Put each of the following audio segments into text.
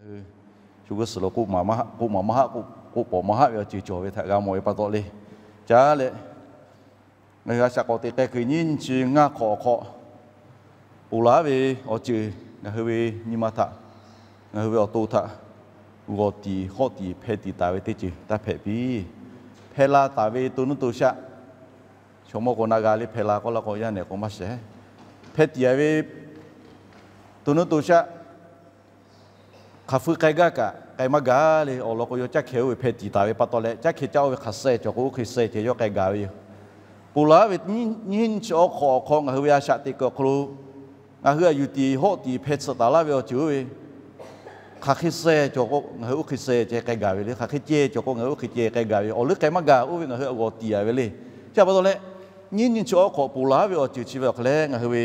Shu g'uˇ suhˍ lo k'oˆ maˍ maˇ haˆ, k'oˆ maˍ maˇ haˆ, k'oˆ k'oˆ pawˍ maˇ haˆ ve awˬ ceuˬ cawˬ ve htaꞈ g'a mawˬ ve pa taw le. Caˉ leh, ngaˬ hui a shaꞈ k'awꞈ teꞈ k'ai kuiˬ nyiˇ chi ngaˇ hk'awꞈ awˬ hk'aw, ponˬ laˬ ve awˬ ceuˬ ngaˬ hui ve nyi ma htaꞈ, ngaˬ hui ve awˬ to htaꞈ g'awˬ tiˍ hawˆ tiˍ hpeh tiˍ taˍ ve teˇ ceuˬ taˇ hpehꞈ piˇ. Hpeh la taˍ ve to nuˇ to shaˆ, chaw mawˇ k'o na g'a le, hpeh la k'oˆ laˇ k'o yaˇ nehˬ k'o maˇ shehˍ. Hpeh tiˍ a ve to nuˇ to shaˆ hk'aˬ feu k'ai gaˇ kaꞈ k'ai maˇ gaˬ le. Awˬ lawn k'o, yawˇ caˇ hkeh oˇ ve hpeh tiˍ taˍ ve pa taw leh, caˇ hkeh caˇ oˇ ve hk'aˬ suh cawˬ k'o oˇ hk'e suh ceh yawˇ k'ai gaˬ ve yoˬ. Ponˬ laˬ ve nyiˇ chi awˬ hk'awꞈ awˬ hk'aw ngaˬ hui ve a shaꞈ teꞈ kuiˬ awˬ hk'aw lo ngaˬ hui a yuˬ tiˍ hawˆ tiˍ hpeh tsuhꞈ taˍ laˇ ve awˬ ceuˬ oˇ ve, hk'aˬ hk'e suh cawˬ k'o ngaˬ hui oˇ hk'e suh ceh k'ai gaˬ ve le. Hk'aˬ hk'e ceh cawˬ k'o ngaˬ hui oˇ hk'e ceh k'ai gaˬ ve. Awˬ leuˉ k'ai maˇ gaˬ oˇ ve ngaˬ hui a g'awˬ tiˍ a ve le. Chi pa taw leh, nyiˇ nyiˇ chi awˬ hk'awꞈ ponˬ laˬ ve awˬ ceuˬ chi ve awˬ hk'aw leh ngaˬ hui ve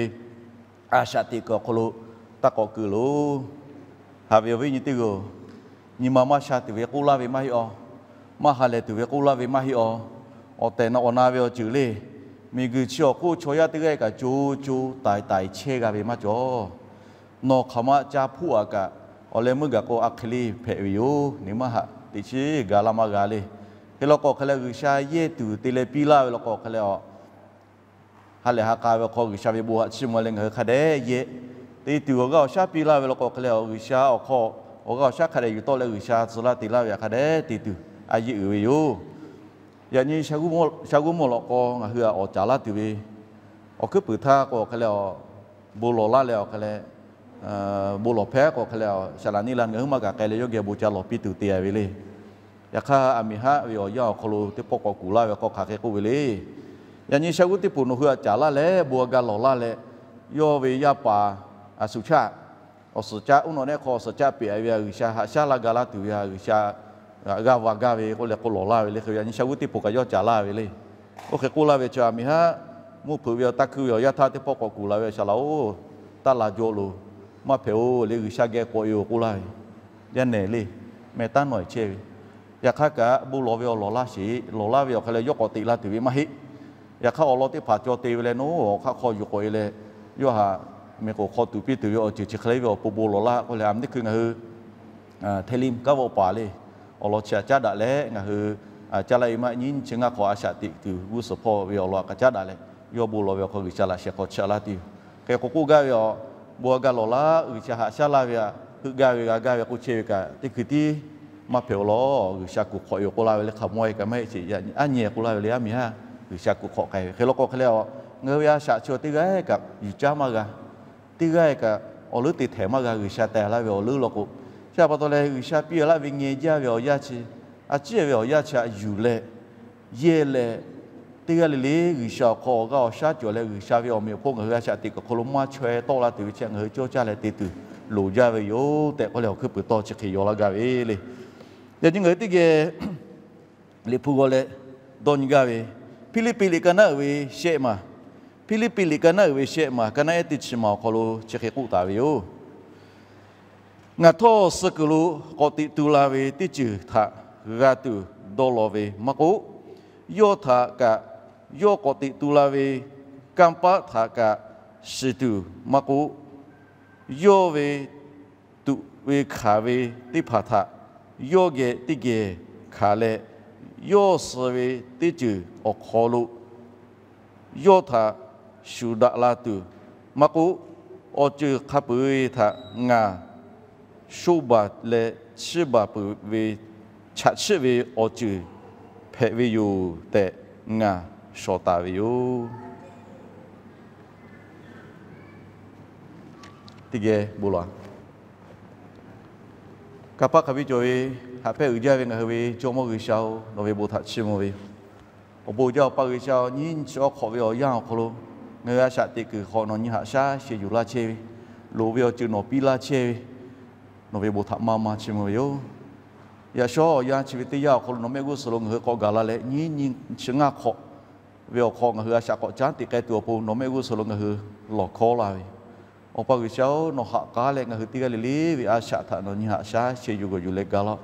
a shaꞈ teꞈ kuiˬ awˬ hk'aw lo taˇ k'awꞈ keu loˬ. Haꞈ ve awˬ viˉ nyi teˇ g'aˇ-oˬ, nyi ma maˇ sha tuˬ ve k'oˆ laˇ ve maˇ heˆ aw. Maˇ ha lehˬ tuˬ ve k'oˆ laˇ ve maˇ heˆ aw. Awˬ tehˬ na awˬ na ve awˬ ceuˬ le. Miˬguiˬ chi awˬ hk'oˆ chaw yaˇ teˇ g'aˇ kaꞈ co co taiˍ taiˍ chehˇ g'a ve maˇ cawˬ. Nawˬ hk'aˬ ma ca hpuˇ aꞈ kaꞈ, awˬ leh meuˇ gaˬ k'o a hk'e le hpehꞈ ve yoˬ. Nyi maˇ haꞈ teꞈ chiˉ ga laˇ maˇ g'a le. Hk'e law k'o awˬ hk'e leh G'uiˬsha yehˇ tuˬ te leh piˇ laˇ ve law k'o awˬ hk'e leh a ha lehˬ ha k'a ve awˬ hk'aw G'uiˬsha ve bon haꞈ chiˇ mvuh leh ngaˬ hui hk'a dehꞈ yehˇ te tuˬ awˬ g'aˇ awˬ shaˉ piˇ laˇ ve law k'o awˬ hk'e leh, G'uiˬsha awˬ hk'aw awˬ g'aˇ awˬ shaˉ hk'a dehꞈ yuˬ tawˆ leh G'uiˬsha tcuh laˇ te laˇ ve htaꞈ hk'a dehꞈ te tuˬ a yeˇ uiˍ ve yoˬ. Yaꞈ nyi shaˉ g'uˇ mawˇ lawꞈ k'aw ngaˬ hui a awˬ caˍ laˇ tuˬ ve awˬ hkuiˉ puiˍ htaˇ k'o awˬ hk'e leh a bon lawˬ laˇ leh awˬ hk'e leh, bon lawˬ hpehˇ k'o awˬ hk'e leh a shaˍ laꞈ neˇ la ngaˬ hui maˇ kaꞈ k'ai leh yawˇ geh bon ca lawˬ piˇ tuˬ te a ve le. Yaꞈ hk'aˇ, a miˬ haˆ ve awˬ yanˇ awˬ hk'aw lo teˇ pawˆ k'awꞈ kuˬ laˇ ve k'o hk'aˬ hk'e k'oˆ ve le. Yaꞈ nyi shaˉ g'uˇ teˇ poˬ nawˬ hui a caˍ laˇ leh bon a ga lawˬ laˇ leh, yawˇ ve yaˇ paˍ a shu caˆ, awˬ suhˍ caˆ uˉ nawˬ nehˆ hk'aw awˬ suhˍ caˆ peꞈ a ve a G'uiˬsha haꞈ shaˉ laˇ ga laˇ tuˬ ve a G'uiˬsha g'aˇ va gaˇ ve k'oˆ leh k'o lawˬ laˇ ve le. Hk'e ve yaꞈ nyi shaˉ g'uˇ teˇ poˬ kaꞈ yawˇ caˍ laˇ ve le. Oˇ hk'e k'oˆ laˇ ve chi a miˬ haˆ mvuhˇ hpeuꞈ ve awˬ taˇ hkuiˇ ve awˬ yanˇ htaˇ teˇ pawˆ k'awꞈ kuˬ laˬ ve a shaˍ laꞈ-oˬ, taˇ la jaw loˬ, maˇ hpehꞈ-oˬ le, G'uiˬsha geh k'awꞈ e-oˬ k'oˆ laˇ ve. Yaˇ nehˬ le, meh taˉ nawˬ e chehˇ ve. Yaꞈ hk'aˇ kaꞈ bon lawˬ ve awˬ lawˬ laˇ sheˍ. Lawˬ laˇ ve awˬ hk'e leh yawˇ k'awꞈ teꞈ la tuˬ ve maˇ heˆ. Yaꞈ hk'aˇ awˬ lawn teˇ hpaˍ caw te ve leh nawˬ awˬ hk'aˆ hk'aw yuˬ k'awꞈ e leh, yawˇ htaꞈ miˬ k'oˍ hk'aw tuˍ piˇ tuˬ ve awˬ ceuˬ chi hk'e le ve awˬ pon bon lawˬ laˇ k'oˆ leh, a miˬ teˇ hkui ngaˬ hui Hteˇliˇ kaˉ vawˆ paˍ le, awˬ lawn chi htaꞈ caˉ daꞈ leh ngaˬ hui caˇ laˇ ve maˇ nyiˇ chi ngaˇ hk'awꞈ a shaꞈ teꞈ tuˬ g'uˇ suhˍ hpawˇ ve awˬ lawn htaꞈ kaꞈ caˉ daꞈ leh, yawˇ bon lawˬ ve awˬ hk'aw G'uiˬsha laꞈ sheh hk'aw chaꞈ laˇ tuˬ yoˬ. Hk'e k'o k'oˆ gaˇ ve a, bon a ga lawˬ laˇ, G'uiˬsha haꞈ shaˉ laˇ ve a, heuˆ gaˇ ve g'a gaˇ ve k'oˆ chehˇ ve kaꞈ teˇ hkui tiˉ maˇ hpehꞈ-oˬ law. G'uiˬsha kuˬ hk'awꞈ e-oˬ k'oˆ laˇ ve le. Hk'aˬ mawˇ e kaꞈ maˇ heˆ sheˍ, aˉ nyi k'oˆ laˇ ve le, aˉ miˬ haˉ G'uiˬsha kuˬ hk'awꞈ k'ai ve. Hk'e law k'o hk'e leh a, ngaˬ hui ve a shaꞈ chi teˇ g'aˇ kaꞈ yuˬ caˉ maˇ g'a. Teˇ g'aˇ kaꞈ awˬ leuˉ te htehˍ maˇ g'a. G'uiˬsha teh laˇ ve awˬ leuˉ law k'o, chi pa taw leh G'uiˬsha piˇ laˇ ve ngeh jaˇ ve awˬ yanˇ chi, a ciˉ ve awˬ yanˇ chi htaꞈ yuˬ leh, yehˇ leh, teˇ g'aˇ le le G'uiˬsha awˬ hk'aw awˬ g'aˇ awˬ shaˉ cawˬ leh G'uiˬsha ve awˬ meꞈ awˬ hponˇ ngaˬ hui a shaꞈ teꞈ kuiˬ awˬ hk'aw lo maˇ chaweh tawˆ la tuˬ ve chi ngaˬ hui cawˇ caˇ leh te tuˬ loˍ jaˇ ve yoˬ tehꞈ k'oˆ leh awˬ hkuiˉ puiˍ tawˇ chi hk'e yaw laˇ gaˇ ve le. Yaꞈ nyi ngaˬ hui teˇ geh Liꞈ hpu g'aw leh dawˇ nyi gaˇ ve, Hpiˇliˇpiˆ liꞈ ka naˉ uiˍ ve shehˆ maˬ, Hpiˇliˇpiˆ liꞈ ka naˉ uiˍ ve shehˆ maˬ, ka naˉ ehˉ teˇ chi maˬ awˬ hk'aw lo chi hk'e k'oˆ taˍ ve yoˬ. Ngaˬ htawˇ suh kuiˬ lo k'awꞈ teꞈ tu la ve teˇ ceuˬ htaꞈ g'a tuˬ dawˇ law ve maˇ k'oˆ, yawˇ htaꞈ kaꞈ yawˇ k'awꞈ teꞈ tu la ve kanˇ paˆ htaꞈ kaꞈ shiˍ tuˬ maˇ k'oˆ, yawˇ ve tuꞈ ve hkanˍ ve teˇ hpaˍ htaꞈ yawˇ geh teˇ geh hkanˍ leh, yawˇ suh ve teˇ ceuˬ awˬ hk'aw lo yawˇ htaꞈ shuˍ daꞈ la tuˬ maˇ k'oˆ, awˬ ceuˬ hk'a peu-eˬ htaꞈ ngaˬ shoˆ baˬ leh chiˇ baˬ peuˬ ve chaꞈ chiˆ ve awˬ ceuˬ hpehꞈ ve yoˬ tehꞈ ngaˬ shawˍ taˍ ve yoˬ. Teˇ geh bon lawˬ. Kanˇ paˆ hk'a biˇ cawˬ ve, haꞈ pehnˇ uiˍ jaˇ ve ngaˬ hui ve Jawˇmawˇ G'uiˬsha-oˬ, nawˬ ve bon htaꞈ chiˇ mvuh ve yoˬ. Awˬ bon jaˇ Awˬ pa G'uiˬsha-oˬ, nyiˇ chi awˬ hk'awꞈ ve awˬ yanˇ awˬ hk'aw lo ngaˬ hui a shaꞈ teꞈ kuiˬ hk'awꞈ nawˬ nyi haꞈ shaˉ sheh yuˬ laˇ chehˇ ve, loˍ ve awˬ ceuˬ nawˬ piˇ laˇ chehˇ ve, nawˬ ve bon htaꞈ maˇ maˇ chiˇ mvuh ve yoˬ. Yaꞈ shawˉ awˬ yanˇ chi ve teˇ yanˇ awˬ hk'aw lo nawˬ mehˆ g'uˇ suhˍ lo ngaˬ hui k'awꞈ gaˬ la leh, nyiˇ nyi chi ngaˇ hk'awꞈ ve awˬ hk'aw ngaˬ hui a shaꞈ k'awꞈ caˉ teꞈ k'ai tuˬ awˬ pon nawˬ mehˆ g'uˇ suhˍ lo ngaˬ hui lawˬ hkawˉ la ve yoˬ. Awˬ pa G'uiˬsha-oˬ, nawˬ haꞈ k'aˉ leh ngaˬ hui teˇ g'aˇ le le ve a shaꞈ htaꞈ nawˬ nyi haꞈ shaˉ sheh yuˬ g'awˬ yuˬ leh ga laˇ.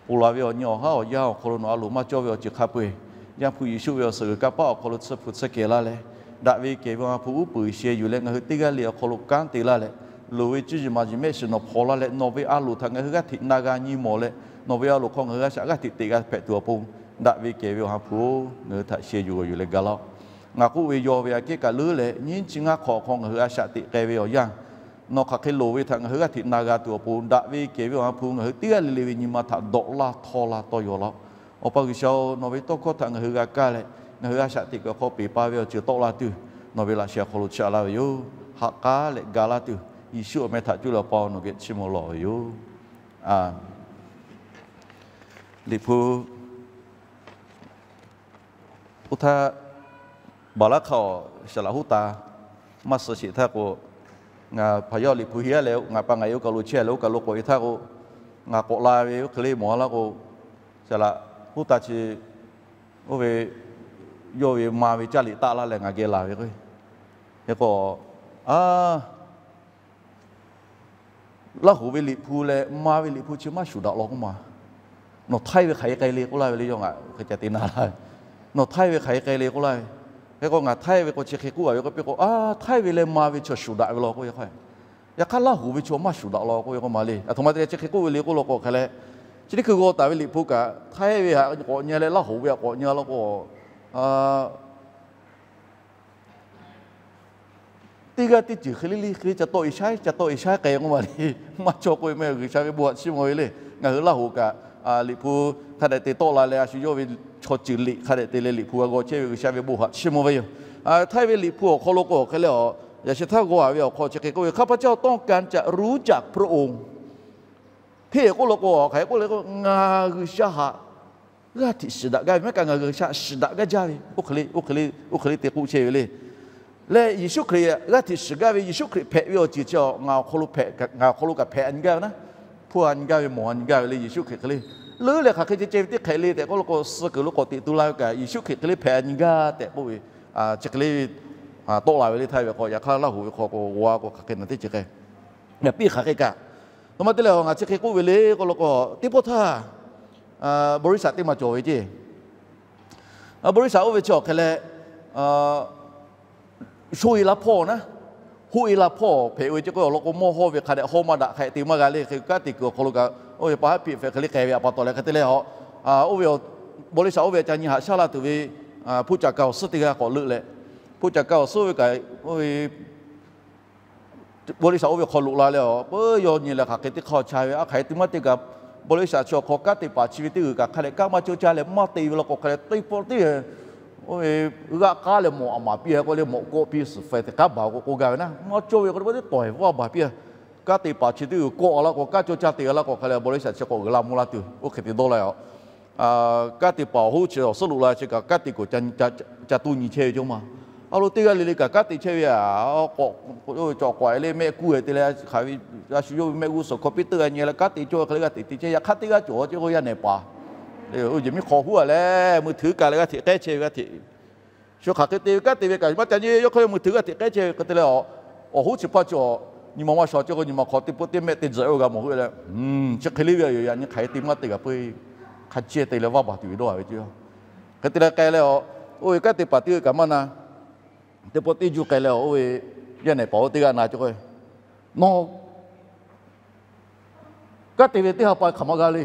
Ponˬ laˬ ve awˬ nyi awˬ haˉ awˬ yanˇ awˬ hk'aw lo nawˬ a loˍ maˇ cawˇ ve awˬ ceuˬ hk'a peu-eˬ, Yaˇ hpu Yeˍsuˆ ve awˬ suhˍ g'uiˬ kanˇ paˆ awˬ hk'aw lo tsuhˇ hpu tsuhˇ kehˬ laˇ leh, daꞈ ve kehˬ ve Awˬ ha hpu uˉ peunˍ sheh yuˬ leh ngaˬ hui teˇ g'aˇ le awˬ hk'aw lo kanˉ te laˇ leh, loˍ ve cuˇ yiˍ maˍ yiˍ mehˆ shiˍ nawˬ hpawnˬ la leh, nawˬ ve a loˍ htaꞈ ngaˬ hui g'aˇ hteꞈ na g'a nyi mawˬ leh, nawˬ ve a loˍ hk'aw ngaˬ hui a shaꞈ g'aˇ hteꞈ teꞈ g'a hpehꞈ tuˬ awˬ pon, daꞈ ve kehˬ ve Awˬ ha hpu-oˬ, ngaˬ hui htaꞈ sheh yuˬ g'aw yuˬ leh ga laˇ-oˆ. Ngaˬ k'oˆ ve, yawˇ ve aꞈ kehˉ kaꞈ leuˉ leh nyiˇ chi ngaˇ hk'awꞈ hk'aw ngaˬ hui a shaꞈ teꞈ k'ai ve awˬ yanˇ, nawˬ hk'aˬ hk'e loˍ ve htaꞈ ngaˬ hui g'aˇ hteꞈ na g'a tuˬ awˬ pon, daꞈ ve kehˬ ve Awˬ ha hpu ngaˬ hui teˇ g'aˇ le le ve nyi ma htaꞈ dawꞈ laˇ htawˇ laˇ tawˇ yaw laˇ-oˆ. Awˬ pa G'uiˬsha-oˬ, nawˬ ve tawˇ hkawˇ htaꞈ ngaˬ hui g'a kaˇ leh, ngaˬ hui a shaꞈ teꞈ kuiˬ awˬ hk'aw peˬ pa ve awˬ ceuˬ tawˆ la tuˬ, nawˬ ve laꞈ sheh awˬ hk'aw lo chaꞈ laˇ ve yoˬ. Haꞈ k'aˉ leh ga laˇ tuˬ, Yeˍsuˆ awˬ meh htaꞈ cuˇ leh Awˬ pa nawˬ geh chiˇ mvuh lawˬ ve yoˬ. Liꞈ hpu oˇ htaˇ, Baˍlaˆ hk'aˇ awˬ shaˍ laꞈ huˉ ta maˇ suh sheˍ htaˇ k'o, ngaˬ hpaˍ yaˇ liꞈ hpu hiˉ aˉ leh ngaˬ pa ngaˬ e oˇ kaˬ lo chehˇ leh oˇ kaˬ lo k'awꞈ e htaˇ k'o, ngaˬ k'awꞈ la ve oˇ hk'e le mawˬ a laˇ k'o, shaˍ laꞈ huˉ ta chi oˇ ve yawˇ ve ma ve caˇ liꞈ taˆ laˇ leh ngaˬ geh laˬ ve k'o, hk'e k'o, a Laˇ hoꞈ ve liꞈ hpu leh ma ve liꞈ hpu chi maˇ shuˍ daꞈ law k'oˆ ma. Nawˬ htaiˇ ve hk'aˬ hk'e k'ai le k'oˆ laˇ ve le, yawˇ ngaˬ hk'e ca te na laˇ ve. Nawˬ htaiˇ ve hk'aˬ hk'e k'ai le k'oˆ laˇ ve. Hk'e k'o ngaˬ htaiˇ ve k'o chi hk'e k'oˆ a ve k'oˆ piˇ k'o, a htaiˇ ve leh ma ve chaw shuˍ daꞈ ve law k'oˆ ve k'o, yaꞈ hk'aˇ Laˇ hoꞈ ve chaw maˇ shuˍ daꞈ law k'oˆ ve k'o ma le. Aˬ htoꞈ ma te leh chi hk'e k'oˆ ve le k'oˆ law k'o hk'e leh, chi teˇ hkui g'aw taˍ ve liꞈ hpu kaꞈ htaiˇ ve htaꞈ k'awꞈ nyi leh Laˇ hoꞈ ve htaꞈ k'awꞈ nyi law k'o, teˇ g'aˇ teˇ ceuˬ hk'e le le hk'e le ca tawˆ e shaiˉ ca tawˆ e shaiˉ k'ai k'oˆ ma le. Maˇ cawˬ k'oˆ ve meh, G'uiˬsha ve bon htaꞈ chiˇ mvuh ve le. Ngaˬ hui Laˇ hoꞈ kaꞈ liꞈ hpu hk'a dehꞈ te tawˆ la leh, a shu yawˇ ve chaw ceuˬ liꞈ hk'a dehꞈ te leh liꞈ hpu g'a g'aw chehˇ ve G'uiˬsha ve bon htaꞈ chiˇ mvuh ve yoˬ. Htaiˇ ve liꞈ hpu awˬ hk'aw lo k'o hk'e leh a, yaꞈ sheh htaˇ g'aw a ve awˬ hk'aw chi hk'e k'oˆ ve, ข้าพเจ้าต้องการจะรู้จักพระองค์ hk'e k'oˆ law k'o, hk'aˬ hk'e k'oˆ le k'o, ngaˬ G'uiˬsha htaꞈ g'aˇ hteꞈ shiˍ daꞈ gaˇ ve maˇ kaꞈ ngaˬ G'uiˬsha shiˍ daꞈ gaˇ jaˇ ve, oˇ hk'e le, oˇ hk'e le te k'oˆ chehˇ ve le. Leh Yeˍsuˆ Hkriꞈ g'aˇ hteꞈ shiˍ gaˇ ve, Yeˍsuˆ Hkriꞈ hpehꞈ ve awˬ ceuˬ chi ngaˬ awˬ hk'aw lo kaꞈ hpehꞈ a nyi gaˇ ve naˉ, hpuˇ a nyi gaˇ ve, mawˬ a nyi gaˇ ve le. Yeˍsuˆ Hkriꞈ hk'e le leuˉ leh hk'aˬ hk'e ceh ceh ve teˇ hk'ehꞈ le tehꞈ k'oˆ law k'o, suh kuiˬ lo k'awꞈ teꞈ tu la ve kaꞈ Yeˍsuˆ Hkriꞈ hk'e le hpehꞈ a nyi gaˇ tehꞈ k'oˆ ve, chi hk'e le tawˆ la ve le. Htaiˇ ve hk'aw yaꞈ hk'aˇ Laˇ hoꞈ ve hk'aw k'o g'aw a k'o hk'aˬ hk'e na teˇ ceuˬ k'ai, yaꞈ piˇ hk'aˬ hk'e kaꞈ, aˬ htoꞈ ma te leh ngaˬ chi hk'e k'oˆ ve le k'oˆ law k'o, teˇ pawˆ htaˇ bon riˉsaꞈ teˇ ma cawˬ ve ceˇ. Bon riˉsaꞈ oˇ ve chi awˬ hk'e leh, sho e la hpawˇ naˉ, hoˆ e la hpawˇ hpehꞈ ve ceˇ k'o, awˬ lawn k'o mawˇ hawˇ ve hk'a dehꞈ hawˇ maˇ daꞈ hk'a te maˇ g'a le. Hk'e kanˉ te kuiˬ awˬ hk'aw lo kaꞈ oˇ ve pa haˉ piˇ hpehꞈ hk'e le k'ai ve a pa taw leh hk'e te leh a, oˇ ve bon riˉsaꞈ oˇ ve ca nyi haꞈ shaˉ la tuˬ ve hpu caꞈ ka awˬ suhˉ teˇ g'aˇ k'awꞈ leuˆ leh, hpu caꞈ ka awˬ suhˉ ve kaꞈ oˇ ve bon riˉsaꞈ oˇ ve hk'aw loꞈ la leh a, peuˬ yawˇ nyi leh hk'aˬ hk'e teˇ hk'aˇ ca ve, a hk'aˬ hk'e te maˇ te kaꞈ, bon riˉsaꞈ chi awˬ hk'aw kanˉ te paˍ chi ve teˇ g'uiˬ kaꞈ hk'a dehꞈ kanˉ maˇ cawˇ caˇ leh maˇ te ve law k'o hk'a dehꞈ teˇ pawˆ teˇ oˇ ve g'aˆ k'aˉ leh mawꞈ a maˍ piˇ a k'oˆ le, mawꞈ kawˆ piˇ suhˍ faiˍ teꞈ k'aˉ baˬ k'o k'oˆ gaˇ ve naˉ, maˇ cawˇ ve k'o teˇ pawˆ teˇ tawˍ vaˇ baˬ piˇ a. Kanˉ te paˍ chi teˇ g'uiˬ kawˆ a laˇ k'o, kanˉ cawˇ caˇ te g'a laˇ k'o hk'a leh bon riˉsaꞈ chi k'awꞈ g'uiˬ la mvuh laˇ tuˬ oˇ hk'e te dawˇ la a. Kanˉ te paˍ awˬ hoˉ chi awˬ suhˉ loꞈ la chi kaꞈ kanˉ te kuiˬ ca tuˇ nyi chehˇ ve cawˇ ma. A lo teˇ g'aˇ le le kaꞈ kanˉ te chehˇ ve a, k'awꞈ cawˬ k'awꞈ e le mehˆ kuˇ e te leh, hk'aˬ ve a shu yawˇ ve mehˆ g'uˇ suhˍ hk'aw piˇ teuˆ g'a nyi leh kanˉ te cawˇ hk'e le g'aˇ hteꞈ te chehˇ. Yaꞈ hk'aˇ teˇ g'aˇ cawˬ chi k'o yaˇ nehˬ paˍ, oˇ jeˬ miˇ hk'aw huˉ a leh mui htui kaꞈ leh g'aˇ hteꞈ k'ehˉ chehˇ ve g'aˇ hteꞈ shu hk'aˬ hk'e te ve kanˉ te ve kaꞈ maˇ ca nyi, yawˇ hk'aˇ yawˇ mui htui g'aˇ hteꞈ k'ehˉ chehˇ ve hk'e te leh a, awˬ hoˉ chi hpaˇ cawˬ nyi ma maˇ shaw chi k'o nyi ma hk'aw teˇ pawˆ teˇ mehˆ teˇ tzuhꞈ oˇ g'a mawˬ hui leh, chi hk'e le ve a yoˬ. Yaꞈ nyi hk'aˬ hk'e te maˇ te kaꞈ peu, hk'a cehˇ te leh vaˇ baˬ tuˬ ve dawˇ a ve ceˇ. Hk'e te leh k'ai leh a, oˇ ve kanˉ te paˍ teˇ g'uiˬ kaꞈ maˇ na, teˇ pawˆ teˇ juˇ k'ai leh a, oˇ ve yaˇ nehˬ paˍ oˇ teˇ g'aˇ na cawˬ k'o, nawˬ kanˉ te ve teˇ ha pa hk'aˬ ma g'a le.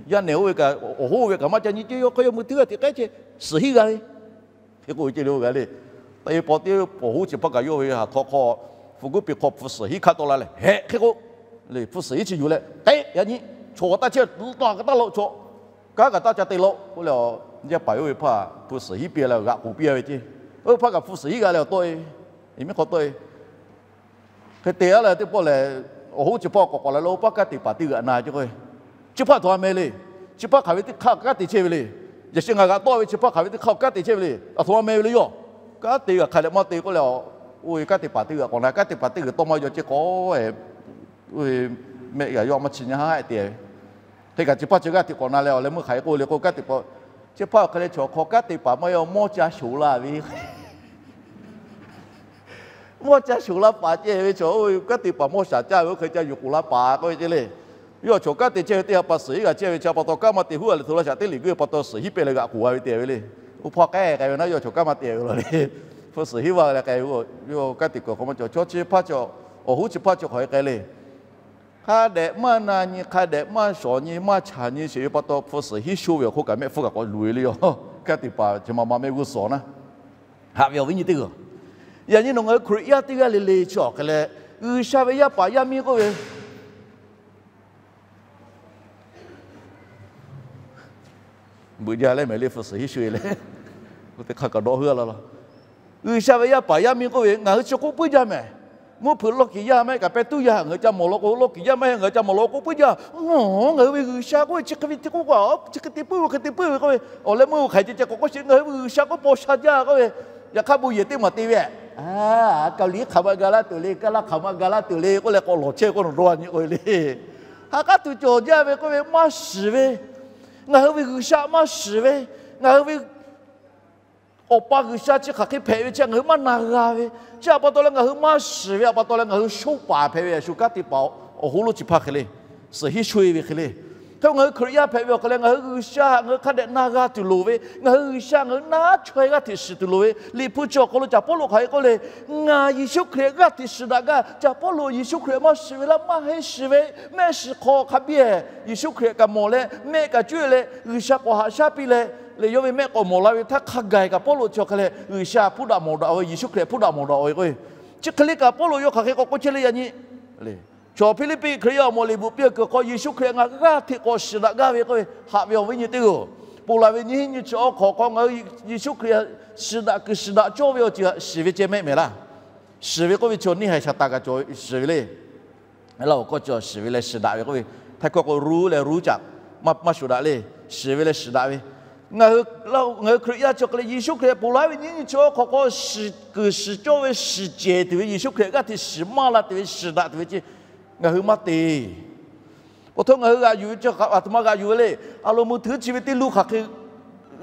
Yaˇ nehˬ oˇ ve kaꞈ awˬ hoˉ ve kaꞈ maˇ ca nyi ceˇ, yawˇ hk'aˇ yawˇ mui hteˇ g'aˇ hteꞈ k'ehˉ chehˇ, suhˍ hiˉ g'a ve. Hk'e k'oˆ ve ceˇ le oˇ g'a le. Teˇ pawˆ teˇ awˬ hoˉ chi hpaˇ kaꞈ yawˇ ve haˍ htaw hk'aw, hpu kuˉ pi hk'aw hpu suhˍ hiˉ hk'aˇ tawˆ la leh hehꞈ hk'e k'o, le hpu suhˍ hiˉ chi yuˬ leh k'ehˉ yaꞈ nyi, chaw kaꞈ taˇ chehˇ, taˇ kaꞈ taˇ laꞈ chaw, kanˉ kaꞈ taˇ ca te law k'oˆ leh a, yaˇ paˍ yawˇ ve hpaˇ hpu suhˍ hiˉ piˇ leh g'aꞈ k'oˍ piˇ a ve ceˇ. Oˇ hpaˇ kaꞈ hpu suhˍ hiˉ g'a leh awˬ tawˆ e, miˉ hk'aw tawˆ e Hk'e te a leh teˇ pawˆ lehˬ, awˬ hoˉ chi hpaˇ k'awꞈ k'awꞈ la leh oˇ paˇ kanˉ te paˍ teˇ g'aˇ na ceˇ k'o, chi hpaˇ a htoꞈ ma meh le. Chi hpaˇ hk'aˬ ve teˇ hk'aˇ kanˉ te chehˇ ve le. Yaꞈ sheh ngaˬ g'aꞈ tawˆ ve chi hpaˇ hk'aˬ ve teˇ hk'aˇ kanˉ te chehˇ ve le. A htoꞈ ma meh ve le yawˇ. Kanˉ te g'aꞈ hk'a leh maˇ te k'oˆ leh, oˇ ve kanˉ te paˍ teˇ g'aˇ k'awꞈ na, kanˉ te paˍ teˇ g'aˇ tawˇ maˇ yaw ceˇ k'o, oˇ ve mehˆ g'aꞈ yawˇ maˇ chi nyi haˉ te ve. Hk'e kaꞈ chi hpaˇ chi g'aˇ hteꞈ k'awꞈ na leh awˬ leh meuˇ hk'aˬ hk'e k'oˆ le k'o, kanˉ te paˍ, chi hpaˇ awˬ hk'e leh chaw hk'aw kanˉ te paˍ maˇ yaw mawˇ ca shoˍ la ve Mawˇ ca shoˍ la paˍ ceh ve chaw, oˇ ve kanˉ te paˍ mawˇ shaˍ caˇ ve oˇ hk'e ca yuˬ k'oˍ la paˍ k'oˆ ve ceh le. Yawˇ chaw kanˉ te chehˇ ve teˇ ha pa suhˍ hiˉ g'a chehˇ ve chi pa taw, kanˉ maˇ te huˉ a leh hto laˇ shaˍ teˇ liꞈ guˇ ve pa taw suhˍ hiˉ pehˇ leh g'aꞈ k'oˍ g'a ve te ve le. Oˇ hpaˇ k'ehˉ k'ai ve naˉ, yawˇ chaw kanˉ maˇ te ve law le. Hpu suhˍ hiˉ vaˇ leh k'ai ve, yawˇ kanˉ te kuiˬ hk'aw maˇ cawˬ. Chaw chi hpaˇ cawˬ Awˬ hoˉ chi hpaˇ chi hk'awꞈ e k'ai le. Hk'a dehꞈ maˇ na nyi, hk'a dehꞈ maˇ shawˍ nyi, maˇ chaˬ nyi sheˍ ve pa taw, hpu suhˍ hiˉ sho ve awˬ hk'oˆ kaꞈ mehˆ hpfuhˇ kaꞈ k'awꞈ luˬ e le yoˬ. Kanˉ te paˍ chi ma ma mehˆ g'uˇ suhˍ naˉ. Haꞈ ve awˬ viˉ nyi teˇ g'aˇ, yaꞈ nyi nawˬ ngaˬ hui Hkriꞈ yaˇ teˇ g'aˇ le le chi awˬ hk'e leh, G'uiˬsha ve yaˇ paˍ yaˇ miˇ k'oˆ ve beuꞈ jaˇ leh mehˍ le, hpu suhˍ hiˉ sho e leh, teˇ hk'aˇ kaꞈ dawˇ heuˆ la la. G'uiˬsha ve yaˇ paˍ yaˇ miˇ k'oˆ ve, ngaˬ hui chi k'oˆ puiˉ jaˇ mehˍ. Mvuhˇ hpeuꞈ lawˇ kiˍ yaˇ maˇ heˆ kaꞈ pehˇ tuˉ yaˇ, ngaˬ hui ca mawˬ law k'o lawˇ kiˍ yaˇ maˇ heˆ, ngaˬ hui ca mawˬ law k'o k'oˆ puiˉ jaˇ. Ngaˬ hui ve G'uiˬsha k'oˆ ve chi hk'e ve teˇ k'oˆ kaꞈ, chi hk'e te puiˉ ve, hk'e te puiˉ ve k'oˆ ve, awˬ leh meuˇ hk'aˬ hk'e ceh ceh k'awꞈ k'oˆ sheˍ, ngaˬ hui ve G'uiˬsha k'oˆ paw sha jaˇ k'oˆ ve, yaꞈ hk'aˇ bon yehˬ teˇ maˬ te ve, Kaˍliˍliˆ hk'aˬ ma ga laˇ tuˬ le, Kaˇlaˇ hk'aˬ ma ga laˇ tuˬ le k'oˆ leh k'awꞈ lawˬ chehˇ k'oˆ nawˬ dawˇ nyi k'oˆ ve le. Ha k'aˉ tuˬ cawˬ jaˇ ve k'oˆ ve maˇ shiˍ ve, ngaˬ hui ve G'uiˬsha maˇ shiˍ ve, ngaˬ hui ve Awˬ pa G'uiˬsha chi hk'aˬ hk'e hpehꞈ ve chi ngaˬ hui maˇ na g'a ve, chi htaꞈ pa taw leh ngaˬ hui maˇ shiˍ ve htaꞈ pa taw leh ngaˬ hui shonˇ paˍ hpehꞈ ve, a shu kanˉ te paˍ awˬ hoˉ lonˉ chi hpaˇ hk'e le, suhˍ hiˉ sho e ve hk'e le. Hk'e ngaˬ hui Hkriꞈ yaˇ hpehꞈ ve awˬ hk'aw leh ngaˬ hui G'uiˬsha htaꞈ ngaˬ hui hk'a dehꞈ na g'a tuˬ loˍ ve, ngaˬ hui G'uiˬsha ngaˬ hui naˉ chaweh g'aˇ hteꞈ shiˍ tuˬ loˍ ve, Liꞈ hpu chi awˬ hk'aw lo Caˍ Pawˇluꞈ hk'aˬ hk'e k'oˆ le, Ngaˬ Yeˍsuˆ Hkriꞈ g'aˇ hteꞈ shiˍ daꞈ gaˇ. Caˍ Pawˇluꞈ Yeˍsuˆ Hkriꞈ maˇ shiˍ ve laˇ, maˇ heˆ shiˍ ve, mehˆ shiˍ hk'aw hk'a biˇ Yeˍsuˆ Hkriꞈ kaꞈ mawˬ leh mehˆ kaꞈ cuˇ leh G'uiˬsha k'awꞈ haꞈ shaˉ piˇ leh, leh yawˇ ve mehˆ k'awꞈ mawˬ la ve htaˇ hk'a gaˬ kaꞈ Pawˇluꞈ chi awˬ hk'e leh G'uiˬsha hpuˇ daꞈ mawˬ daꞈ ve, Yeˍsuˆ Hkriꞈ hpuˇ daꞈ mawˬ daꞈ ve k'o, chi hk'e le kaꞈ Pawˇluꞈ yawˇ hk'aˬ hk'e k'awꞈ k'oˆ chehˇ le yaꞈ nyi. Chaw Hpiˇliˇpiˆ Hkriꞈ yaˇ awˬ moˍ liꞈ bvuhꞈ piˇ kuiˬ hk'aw Yeˍsuˆ Hkriꞈ ngaˬ g'aˇ hteꞈ k'awꞈ shiˍ daꞈ gaˇ ve k'oˆ ve, haꞈ ve awˬ viˉ nyi teˇ g'aˇ, ponˬ laˬ ve nyiˇ hinˉ nyiˇ chi awˬ hk'aw k'o ngaˬ hui Yeˍsuˆ Hkriꞈ shiˍ daꞈ kuiˬ shiˍ daꞈ cawˇ ve awˬ ceuˬ htaꞈ shiˍ ve ceh mehˆ mehˍ laˇ. Shiˍ ve k'oˆ ve chi neˇ haiˬ shaˍ taˍ kaꞈ cawˬ shiˍ ve le. Laˇ awˬ k'aw cawˬ shiˍ ve leh shiˍ daꞈ ve k'oˆ ve, htaiˇ hkawˇ k'o รู้ leh รู้จัก maˇ shuˍ daꞈ le. Shiˍ ve leh shiˍ daꞈ ve, ngaˬ hui Hkriꞈ yaˇ chi awˬ hk'e leh Yeˍsuˆ Hkriꞈ ponˬ laˬ ve nyiˇ nyiˇ chi awˬ hk'aw k'o shiˍ kuiˬ shiˍ cawˇ ve shiˍ cehˬ tuˬ ve, Yeˍsuˆ Hkriꞈ g'aˇ hteꞈ shiˍ maˇ la tuˬ ve, shiˍ daꞈ tuˬ ve ceh ngaˬ hui maˇ te. Awˬ htawˇ ngaˬ hui g'aꞈ yuˬ ve chi aˬ htoꞈ ma g'aꞈ yuˬ ve le. A lo มือถือ chi ve teˇ luˇ hk'aˬ hk'e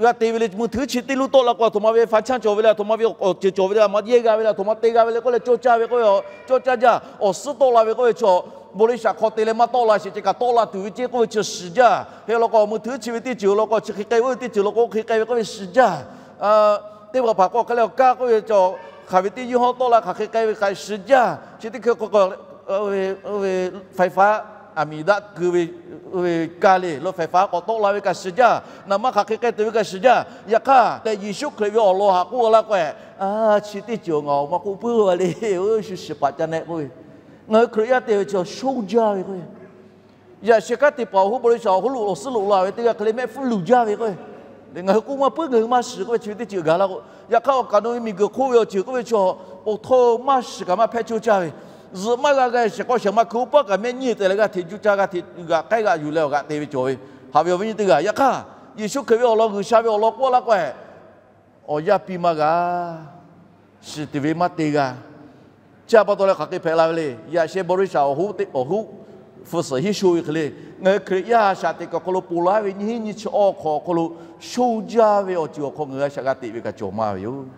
g'a te ve le. มือถือ chi teˇ luˇ tawˆ la k'o aˬ htoꞈ ma ve ไฟแช็ก cawˬ ve le, aˬ htoꞈ ma ve awˬ ceuˬ cawˬ ve le, a ma yehˇ g'a ve le, aˬ htoꞈ ma te g'a ve le k'oˆ leh cawˇ caˇ ve k'oˆ ve, cawˇ caˇ jaˇ. Awˬ suhˉ tawˆ la ve k'oˆ ve chaw, บริษัท hk'aw te leh maˇ tawˆ la sheˍ ceh kaꞈ tawˆ la tuˬ ve ceh k'oˆ ve chi shiˍ jaˇ. Hk'e law k'o มือถือ chi ve teˇ ceuˬ law k'o chi hk'e k'ai ve, teˇ ceuˬ law k'o hk'e k'ai ve k'oˆ ve shiˍ jaˇ. Teˇ hpaˍ hpaˍ k'o hk'e leh awˬ kaˇ k'oˆ ve chaw, hk'aˬ ve teˇ yawˇ hawˉ tawˆ la hk'aˬ hk'e k'ai ve hk'aˬ shiˍ jaˇ. Chi teˇ hkui k'o ไฟฟ้า aˬ miˍ daˆ keu ve, ve kaˇ le lo ไฟฟ้า k'awꞈ tawˆ la ve kaꞈ shiˍ jaˇ. Naˍ manˇ hk'aˬ hk'e k'ai tuˬ ve kaꞈ shiˍ jaˇ. Yaꞈ hk'aˇ leh Yeˍsuˆ Hkriꞈ ve awˬ lawn haꞈ k'oˆ laˇ k'o, a, chi teˇ ceuˬ ngaˬ awˬ ma k'oˆ puiˉ ve le, shu shiˍ paˍ ca neh k'oˆ ve, ngaˬ hui Hkriꞈ yaˇ te ve chi shonˇ jaˇ ve k'o, yaꞈ sheh kanˉ te paˍ awˬ hoˉ บริษัท awˬ hoˉ lo awˬ suhˉ loꞈ la ve teˇ g'aˇ hk'e leh mehˆ hpfuhˇ luˬ jaˇ ve k'o, le ngaˬ hui k'oˆ maˇ puiˉ, ngaˬ hui maˇ shiˍ k'oˆ ve chi ve teˇ ceuˬ gaˬ la k'o, yaꞈ hk'aˇ awˬ kaꞈ nawˬ ve miˬguiˬ hk'oˆ ve awˬ ceuˬ k'oˆ ve chaw, awˬ htawˇ maˇ shiˍ kaꞈ maˇ hpehꞈ cawˇ caˇ ve, zuhꞈ maˇ g'a g'a shehˍ k'aw shehˍ ma hkui oˇ paˇ kaꞈ mehˆ nyiˇ te leh g'aˇ hteꞈ juˇ caˇ, g'aˇ hteꞈ g'aꞈ k'ai g'aꞈ yuˬ leh awˬ g'aꞈ te ve cawˬ ve, haꞈ ve awˬ viˉ nyi teˇ g'aˇ. Yaꞈ hk'aˇ Yeˍsuˆ Hkriꞈ ve awˬ lawn, G'uiˬsha ve awˬ lawn k'oˆ laˇ k'o, awˬ yaˇ piˇ maˇ g'a, shiˍ tuˬ ve maˇ te g'a. Chi htaꞈ pa taw leh hk'aˬ hk'e hpehꞈ la ve le. Yaꞈ sheh บริษัท awˬ hoˉ, awˬ hoˉ hpu suhˍ hiˉ sho ve hk'e le, ngaˬ hui Hkriꞈ yaˇ a shaꞈ teꞈ kuiˬ awˬ hk'aw lo ponˬ laˬ ve nyiˇ hinˉ nyiˇ chi awˬ hk'aw awˬ hk'aw lo shonˇ jaˇ ve awˬ ceuˬ awˬ hk'aw ngaˬ hui a shaꞈ g'a teꞈ ve kaꞈ cawˬ maˇ ve yoˬ.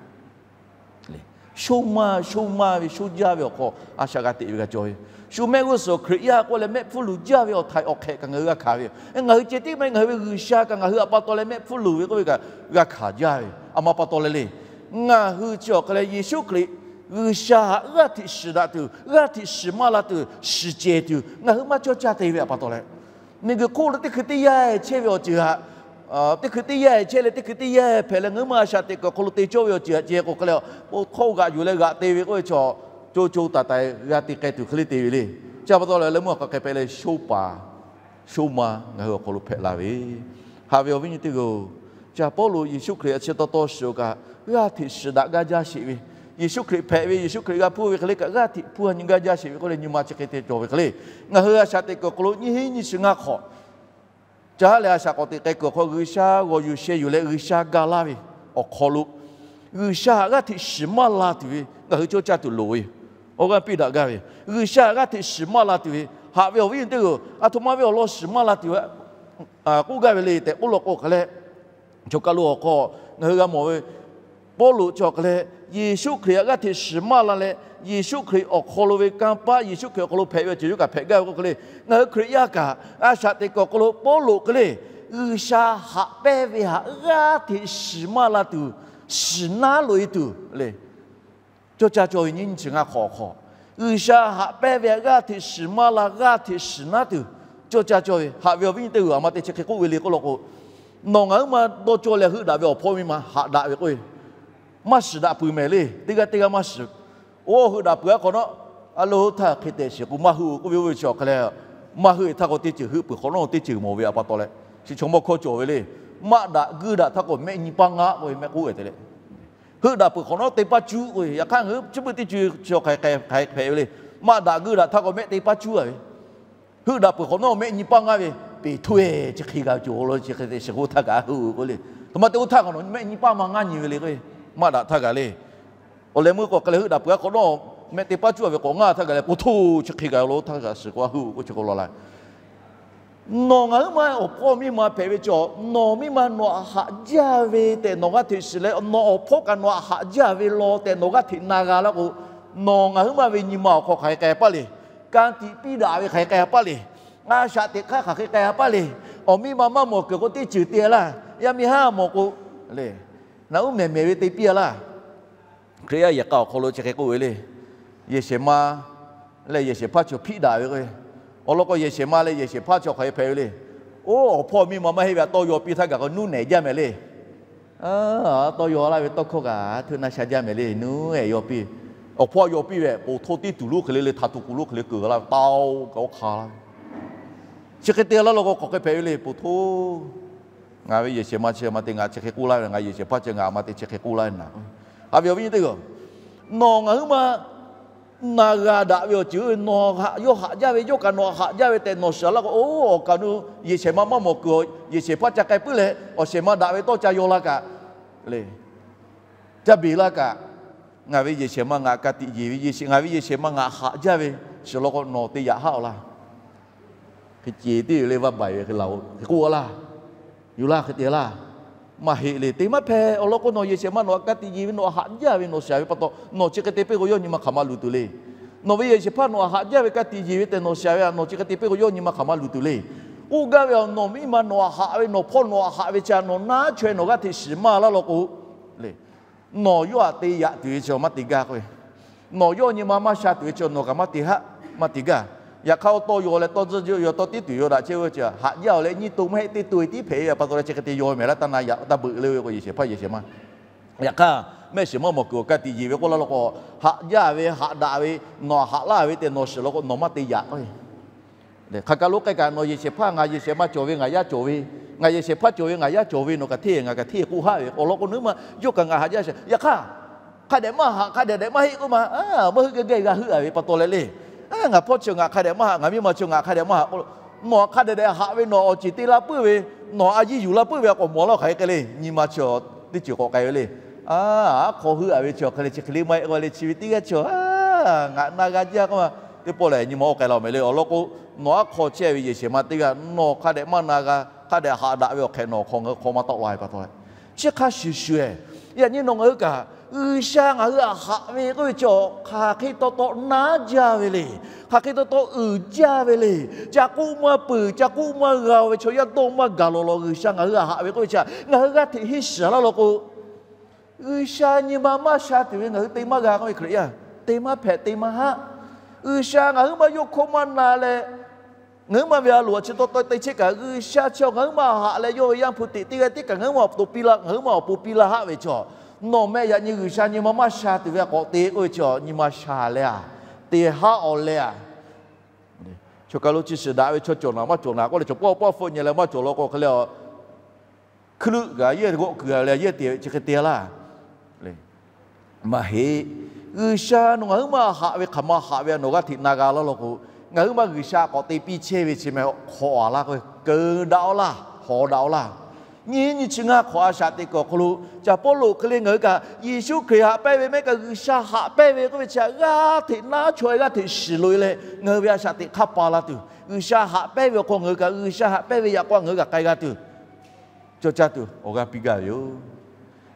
Shonˇ maˇ, shonˇ maˇ ve shonˇ jaˇ ve awˬ hk'aw a shaꞈ g'a teꞈ ve kaꞈ cawˬ ve. Shu mehˆ g'uˇ suhˍ Hkriꞈ yaˇ k'oˆ leh mehˆ hpfuhˇ luˬ jaˇ ve awˬ htaiꞈ awˬ hk'ehꞈ kaꞈ ngaˬ hui g'a hkanˍ ve yoˬ. Ngaˬ hui ceh tiˉ maˇ heˆ, ngaˬ hui ve G'uiˬsha kaꞈ ngaˬ hui htaꞈ pa taw leh mehˆ hpfuhˇ luˬ ve k'oˆ ve kaꞈ g'a hkanˍ jaˇ ve. A ma pa taw leh le, ngaˬ hui chi awˬ hk'e leh Yeˍsuˆ Hkriꞈ G'uiˬsha htaꞈ g'aˇ hteꞈ shiˍ daꞈ tuˬ, g'aˇ hteꞈ shiˍ maˇ la tuˬ, shiˍ cehˬ tuˬ ngaˬ hui maˇ cawˇ caˇ te ve htaꞈ pa taw leh, miˬguiˬ hk'oˆ lo teˇ hkui teˇ yanˇ chehˇ ve awˬ ceuˬ htaꞈ, teˇ hkui teˇ yanˇ chehˇ leh teˇ hkui teˇ yanˇ hpehꞈ leh ngaˬ hui maˇ a shaꞈ teꞈ kuiˬ awˬ hk'aw lo te cawˇ ve awˬ ceuˬ htaꞈ ceh k'o hk'e leh, oˇ htawˇ g'aꞈ yuˬ leh g'aꞈ te ve k'oˆ ve chaw, co co taiˍ taiˍ g'a te k'ai tuˬ hk'e le te ve le. Chi htaꞈ pa taw leh leh meuˇ hk'aˬ hk'e hpehꞈ leh shonˇ paˍ shonˇ ma ngaˬ hui awˬ hk'aw lo hpehꞈ la ve, haꞈ ve awˬ viˉ nyi teˇ g'aˇ-oˬ, Caˍ Pawˇluꞈ Yeˍsuˆ Hkriꞈ chi taw taw shiˍ-oˬ kaꞈ g'aˇ hteꞈ shiˍ daꞈ gaˇ jaˇ sheˍ ve, Yeˍsuˆ Hkriꞈ hpehꞈ ve, Yeˍsuˆ Hkriꞈ g'a hpuˇ ve hk'e le kaꞈ g'aˇ hteꞈ hpuˇ ha nyi gaˇ jaˇ sheˍ ve k'oˆ leh nyi ma chi hk'e te cawˬ ve hk'e le, ngaˬ hui a shaꞈ teꞈ kuiˬ awˬ hk'aw lo nyiˇ hinˉ nyiˇ chi ngaˇ hk'awꞈ caˇ leh a shaꞈ k'awꞈ teꞈ k'ai kuiˬ awˬ hk'aw G'uiˬsha g'awˬ yuˬ sheh yuˬ leh G'uiˬsha ga laˇ ve awˬ hk'aw lo, G'uiˬsha htaꞈ g'aˇ hteꞈ shiˍ maˇ la tuˬ ve ngaˬ hui cawˇ caˇ tuˬ loˍ ve, awˬ g'aˇ piˇ daꞈ gaˇ ve, G'uiˬsha htaꞈ g'aˇ hteꞈ shiˍ maˇ la tuˬ ve, haꞈ ve awˬ viˉ nyi teˇ g'aˇ-oˬ, a htoꞈ ma ve awˬ lawn shiˍ maˇ la tuˬ ve k'oˆ gaˇ ve le tehꞈ k'oˆ law k'o hk'e leh, choˬ kaˬ lo awˬ hk'aw ngaˬ hui g'a mawˬ ve, Pawˇluꞈ chi awˬ hk'e leh Yeˍsuˆ Hkriꞈ htaꞈ g'aˇ hteꞈ shiˍ maˇ la leh, Yeˍsuˆ Hkriꞈ awˬ hk'aw lo ve kanˇ paˆ, Yeˍsuˆ Hkriꞈ awˬ hk'aw lo hpehꞈ ve awˬ ceuˬ yawˇ kaꞈ hpehꞈ gaˇ ve k'oˆ hk'e le, ngaˬ hui Hkriꞈ yaˇ kaꞈ a shaꞈ teꞈ kuiˬ awˬ hk'aw lo Pawˇluꞈ hk'e le, G'uiˬsha haꞈ pehnˇ ve htaꞈ g'aˇ hteꞈ shiˍ maˇ la tuˬ, shiˍ naˉ loꞈ-e tuˬ le, cawˇ caˇ cawˬ ve nyiˇ nyi chi ngaˇ hk'awꞈ awˬ hk'aw G'uiˬsha haꞈ pehnˇ ve g'aˇ hteꞈ shiˍ maˇ la, g'aˇ hteꞈ shiˍ naˉ tuˬ cawˇ caˇ cawˇ ve. Haꞈ ve awˬ viˉ nyi teˇ g'uiˬ, aˬ ma te chi hk'e k'oˆ ve le k'oˆ law k'o, nawˬ ngaˬ huiˉ ma dawˇ cawˇ leh heuˆ daꞈ ve awˬ hpawˇ miˇ ma haꞈ daꞈ ve k'oˆ ve, maˇ shiˍ daꞈ peuˬ mehˍ le. Teˇ g'aˇ teˇ g'aˇ maˇ shiˍ. Oˇ, heuˆ daꞈ peuˬ aˉ hk'awꞈ nawˉ, a lo heuˆ htaˇ hk'e tehꞈ shiˍ k'o maˇ heuˆ k'oˆ ve oˇ ve chi awˬ hk'aˬ lehˬ, maˇ heuˆ htaˇ k'o teˇ ceuˬ heuˆ peuˬ hk'awꞈ nawˉ teˇ ceuˬ mawˬ ve a pa taw leh, chi chaw mawˇ hkawˇ cawˬ ve le. Maˇ daꞈ guˇ daꞈ htaˇ k'o mehˆ nyi paˇ ngaˆ k'oˆ ve mehˆ k'oˆ ve te le. Heuˆ daꞈ peuˬ hk'awꞈ nawˉ teˇ paˇ cuˉ k'o, yaꞈ hk'aˇ ngaˬ hui chi beuꞈ teˇ ceuˬ chi awˬ hk'aˬ hk'e hpehꞈ ve le. Maˇ daꞈ guˇ daꞈ htaˇ k'o mehˆ teˇ paˇ cuˉ a ve, heuˆ daꞈ peuˬ hk'awꞈ nawˉ mehˆ nyi paˇ ngaˆ ve, peˬ htoˇ e chi hk'e g'a cawˬ lo chi hk'e te shiˍ k'o htaˇ kaꞈ heuˆ k'oˆ le. Htoꞈ ma te k'o htaˇ kaꞈ nawˬ mehˆ nyi paˇ ma ngaˇ nyi ve le k'o, maˇ daꞈ htaˇ kaꞈ le. Awˬ leh meuˇ k'o hk'e leh heuˆ daꞈ peuˬ aˉ hk'awꞈ nawˉ mehˆ teˇ paˇ cuˉ a ve k'awꞈ ngaˇ htaˇ kaꞈ leh, peˬ htoˇ chi hk'e g'a lo htaˇ kaꞈ shiˍ k'o a heuˆ k'oˆ chi k'o law la. Nawˬ ngaˬ huiˉ ma awˬ hpawˇ miˇ ma hpehꞈ ve chaw, nawˬ miˇ ma nawˬ htaꞈ haꞈ jaˇ ve tehꞈ nawˬ g'aˇ hteꞈ shiˍ leh, nawˬ awˬ hpawˇ kaꞈ nawˬ htaꞈ haꞈ jaˇ ve law tehꞈ nawˬ g'aˇ hteꞈ na g'a laˇ k'o, nawˬ ngaˬ huiˉ ma ve nyi ma awˬ hk'aw hk'aˬ hk'e k'ai a paˇ le. Ka tiꞈ piˇ daꞈ ve hk'aˬ hk'e k'ai a paˇ le. A shaꞈ teꞈ hk'aˇ hk'aˬ hk'e k'ai a paˇ le. Awˬ miˇ ma maˇ mawˬ kuiˬ k'o teˇ ceuˬ te laˇ. Yaˇ miˇ haˉ mawˬ k'o le, naꞈ uˉ mehˍ mehˍ ve te piˇ a laˇ. Hkriꞈ yaˇ yehˬ k'a awˬ hk'aw lo chi hk'e k'oˆ ve le. Yehˬ shehˍ ma leh yehˬ shehˍ hpaˇ chaw hpiˆ daꞈ ve k'o, awˬ lawn k'o yehˬ shehˍ ma leh yehˬ shehˍ hpaˇ chaw hk'aˬ hk'e hpehꞈ ve le. Oˇ, awˬ hpawˇ miˇ ma maˇ heˆ ve a tawˇ yaw piˇ htaˇ kaꞈ k'o nuˇ nehˬ jaˇ mehˍ le. Tawˇ yaw laˇ ve tawˇ hkawˇ kaꞈ hteˇ na sha jaˇ mehˍ le. Nuˇ ehˍ yaw piˇ. Awˬ hpawˇ yaw piˇ ve k'o htoˇ teˇ tuˬ lonˉ hk'e le le htaꞈ tuˬ k'oˍ lonˉ hk'e le keuˬ laˇ ve tawˇ kaꞈ oˇ hk'a laˇ ve. Chi hk'e te laˇ law k'o hk'aˬ hk'e hpehꞈ ve le. Poˬ htoˇ, ngaˬ ve yehˬ shehˍ ma chi ma te ngaˬ chi hk'e k'oˆ laˇ ve, ngaˬ yehˬ shehˍ hpaˇ chi ngaˬ ma te chi hk'e k'oˆ laˇ ve naˍ. Haꞈ ve awˬ viˉ nyi teˇ g'aˇ, nawˬ ngaˬ huiˉ ma na g'a daꞈ ve awˬ ceuˬ, nawˬ haꞈ yawˇ haꞈ jaˇ ve, yawˇ kaꞈ nawˬ haꞈ jaˇ ve tehꞈ nawˬ shiˍ laˇ k'o, oˇ, awˬ kaꞈ nu yehˬ shehˍ ma maˇ mawˬ kuiˬ, yehˬ shehˍ hpaˇ ca k'ai puiˉ leh awˬ shehˍ ma daꞈ ve tawˇ ca yaw la kaꞈ le, ca beˬ la kaꞈ, ngaˬ ve yehˬ shehˍ ma ngaˬ ka tiꞈ yeˬ ve, ngaˬ ve yehˬ shehˍ ma ngaˬ haꞈ jaˇ ve, shiˍ law k'o nawˬ te yaꞈ haˉ awˬ laˇ. Hk'e ce teˇ yoˬ le, vaˇ baiˬ ve hk'e laˬ, hk'e k'oˆ a laˇ. Yuˬ laˇ hk'e te laˇ. Maˇ heˆ le. Te maˇ hpehꞈ. Awˬ lawn k'o nawˬ yehˬ shehˍ ma nawˬ htaꞈ ka tiꞈ yeˬ ve, nawˬ htaꞈ haꞈ jaˇ ve nawˬ shiˍ ve pa taw, nawˬ chi hk'e te piˇ k'o yawˇ nyi ma hk'aˬ ma luˬ tuˬ le. Nawˬ ve yehˬ shehˍ hpaˇ nawˬ htaꞈ haꞈ jaˇ ve ka tiꞈ yeˬ ve tehꞈ nawˬ shiˍ ve htaꞈ nawˬ chi hk'e te piˇ k'o yawˇ nyi ma hk'aˬ ma luˬ tuˬ le. K'oˆ gaˇ ve, nawˬ miˇ ma nawˬ htaꞈ haꞈ ve, nawˬ hpawˇ nawˬ htaꞈ haꞈ ve chi nawˬ naˉ chaweh nawˬ g'aˇ hteꞈ shiˍ maˇ laˇ law k'o le, nawˬ yawˇ htaꞈ te yaꞈ tuˬ ve chi maˇ te gaˇ k'o, nawˬ yawˇ nyi ma maˇ sha tuˬ ve chi nawˬ kaꞈ maˇ te haˆ, maˇ te gaˇ. Yaꞈ hk'aˇ oˇ tawˇ yaw leh tawˇ tzuhˇ yaw tawˇ tiˉ tuˬ yaw daꞈ chehˇ ve chi haꞈ jaˇ-oˬ leh nyiˇ to maˇ heˆ teˇ to e tiˉ hpehꞈ ve pa taw leh chi hk'e te yaw mehˍ laˇ. Taˇ na yaꞈ taˇ beuꞈ le ve k'o yehˬ shehˍ hpaˇ yehˬ shehˍ ma. Yaꞈ hk'aˇ mehˆ shiˍ maˇ mawˬ kuiˬ awˬ ka tiꞈ yeˬ ve k'oˆ laˇ law k'o, haꞈ jaˇ ve haꞈ daꞈ ve nawˬ haꞈ laˇ ve tehꞈ nawˬ shiˍ law k'o nawˬ maˇ te yaꞈ k'o Hk'aˬ kaˬ lo k'ai kaꞈ nawˬ yehˬ shehˍ hpaˇ ngaˬ yehˬ shehˍ ma cawˬ ve ngaˬ yaˇ cawˬ ve, ngaˬ yehˬ shehˍ hpaˇ cawˬ ve ngaˬ yaˇ cawˬ ve nawˬ kaꞈ hteˇ ngaˬ kaꞈ hteˇ k'oˆ haˆ ve awˬ lawn k'o nawˬ hui ma yawˇ kaꞈ ngaˬ haꞈ jaˇ sheˍ. Yaꞈ hk'aˇ, hk'a dehꞈ maˇ haꞈ, hk'a dehꞈ dehꞈ maˇ heˆ k'oˆ ma, maˇ hui geh geh g'a heuˆ a ve pa taw leh le. Ngaˬ hpawˇ chi ngaˬ hk'a dehꞈ maˇ haꞈ, ngaˬ miˇ ma chi ngaˬ hk'a dehꞈ maˇ haꞈ k'o, nawˬ hk'a dehꞈ dehꞈ haꞈ ve nawˬ awˬ ceˬ te la puiˉ ve, nawˬ a yiˇ yuˬ la puiˉ ve a k'awꞈ mawˬ laˇ hk'aˬ hk'e k'ai le. Nyi ma chi teˇ ceuˬ k'awꞈ k'ai ve le. Aˉ hk'aw heuˆ a ve chi awˬ hk'e le chi hk'e le maˇ heˆ k'oˆ le chi ve teˇ g'aˇ chi, ngaˬ na g'a jaˇ k'oˆ ma, teˇ pawˆ lehˬ nyi ma oˇ k'ai la mehˍ le. Awˬ lawn k'o, nawˬ aˉ hk'aw chehˇ ve yehˬ shehˍ ma teˇ g'aˇ nawˬ hk'a dehꞈ maˇ na g'a, hk'a dehꞈ haꞈ daꞈ ve awˬ hk'ehꞈ nawˬ hk'aw ngaˬ hui hk'aw maˇ tawˆ la ve pa taw, chi hk'a shuˍ shuˍ, yaꞈ nyi nawˬ ngaˬ hui kaꞈ G'uiˬsha ngaˬ hui htaꞈ haꞈ ve k'oˆ ve chi hk'aˬ hk'e taw taw naˉ jaˇ ve le. Hk'aˬ hk'e taw taw uiˍ jaˇ ve le. Ca k'oˆ maˇ peuˬ, ca k'oˆ maˇ g'a ve chaw yaˇ dawˇ maˇ gaˬ lawˬ lawˬ G'uiˬsha ngaˬ hui htaꞈ haꞈ ve k'oˆ ve chi ngaˬ hui g'aˇ hteꞈ henˇ shiˍ laˇ law k'o, G'uiˬsha nyi ma maˇ sha tuˬ ve ngaˬ hui te maˇ g'a k'oˆ ve Hkriꞈ yaˇ, te maˇ hpehꞈ, te maˇ haˆ. G'uiˬsha ngaˬ hui maˇ yawˇ hkawˇ maˇ na leh, ngaˬ hui maˇ ve a loˍ chi taw taw te chehˇ kaꞈ, G'uiˬsha chi ngaˬ hui maˇ haꞈ leh yawˇ ve Yaˇ hpu teꞈ teˇ g'aˇ tiˉ kaꞈ ngaˬ hui maˇ awˬ to piˇ laˇ, ngaˬ hui maˇ awˬ pon piˇ laˇ haˆ ve chi, nawˬ meh yaꞈ nyi G'uiˬsha nyi ma maˇ sha tuˬ ve a k'awꞈ te k'oˆ ve chi nyi ma sha leh a, te haˆ awˬ leh a. Chaw kaˬ lo chi shiˍ daꞈ ve chaw cawˬ naˍ maˇ cawˬ naˍ k'oˆ leh, chaw paw paw hpfuhˆ nyi leh maˇ cawˬ law k'o hk'e le, hkuiˉ luˆ kaꞈ yehˇ g'awˆ kuiˬ a leh yehˇ te ve chi hk'e te laˇ. Maˇ heˆ. G'uiˬsha nawˬ ngaˬ hui maˇ haꞈ ve hk'aˬ ma haꞈ ve a nawˬ g'aˇ hteꞈ na g'a laˇ law k'o, ngaˬ hui maˇ G'uiˬsha k'awꞈ te piˇ chehˇ ve chi meh hk'awꞈ a laˇ k'o, keunˍ daꞈ-aw laˇ, hawˍ daꞈ-aw laˇ. Nyi nyi chi ngaˇ hk'awꞈ a shaꞈ teꞈ kuiˬ awˬ hk'aw lo, Caˍ Pawˇluꞈ hk'e le ngaˬ hui kaꞈ Yeˍsuˆ Hkriꞈ haꞈ pehnˇ ve mehˆ kaꞈ G'uiˬsha haꞈ pehnˇ ve k'oˆ ve chi g'aˇ hteꞈ naˉ chaweh g'aˇ hteꞈ shiˍ loꞈ-e leh ngaˬ hui ve a shaꞈ teꞈ hk'aˇ pa la tuˬ, G'uiˬsha haꞈ pehnˇ ve awˬ hk'aw ngaˬ hui kaꞈ G'uiˬsha haꞈ pehnˇ ve yaꞈ k'aw ngaˬ hui kaꞈ k'ai g'a tuˬ, cawˇ caˇ tuˬ awˬ g'aˇ piˇ gaˇ ve yoˬ.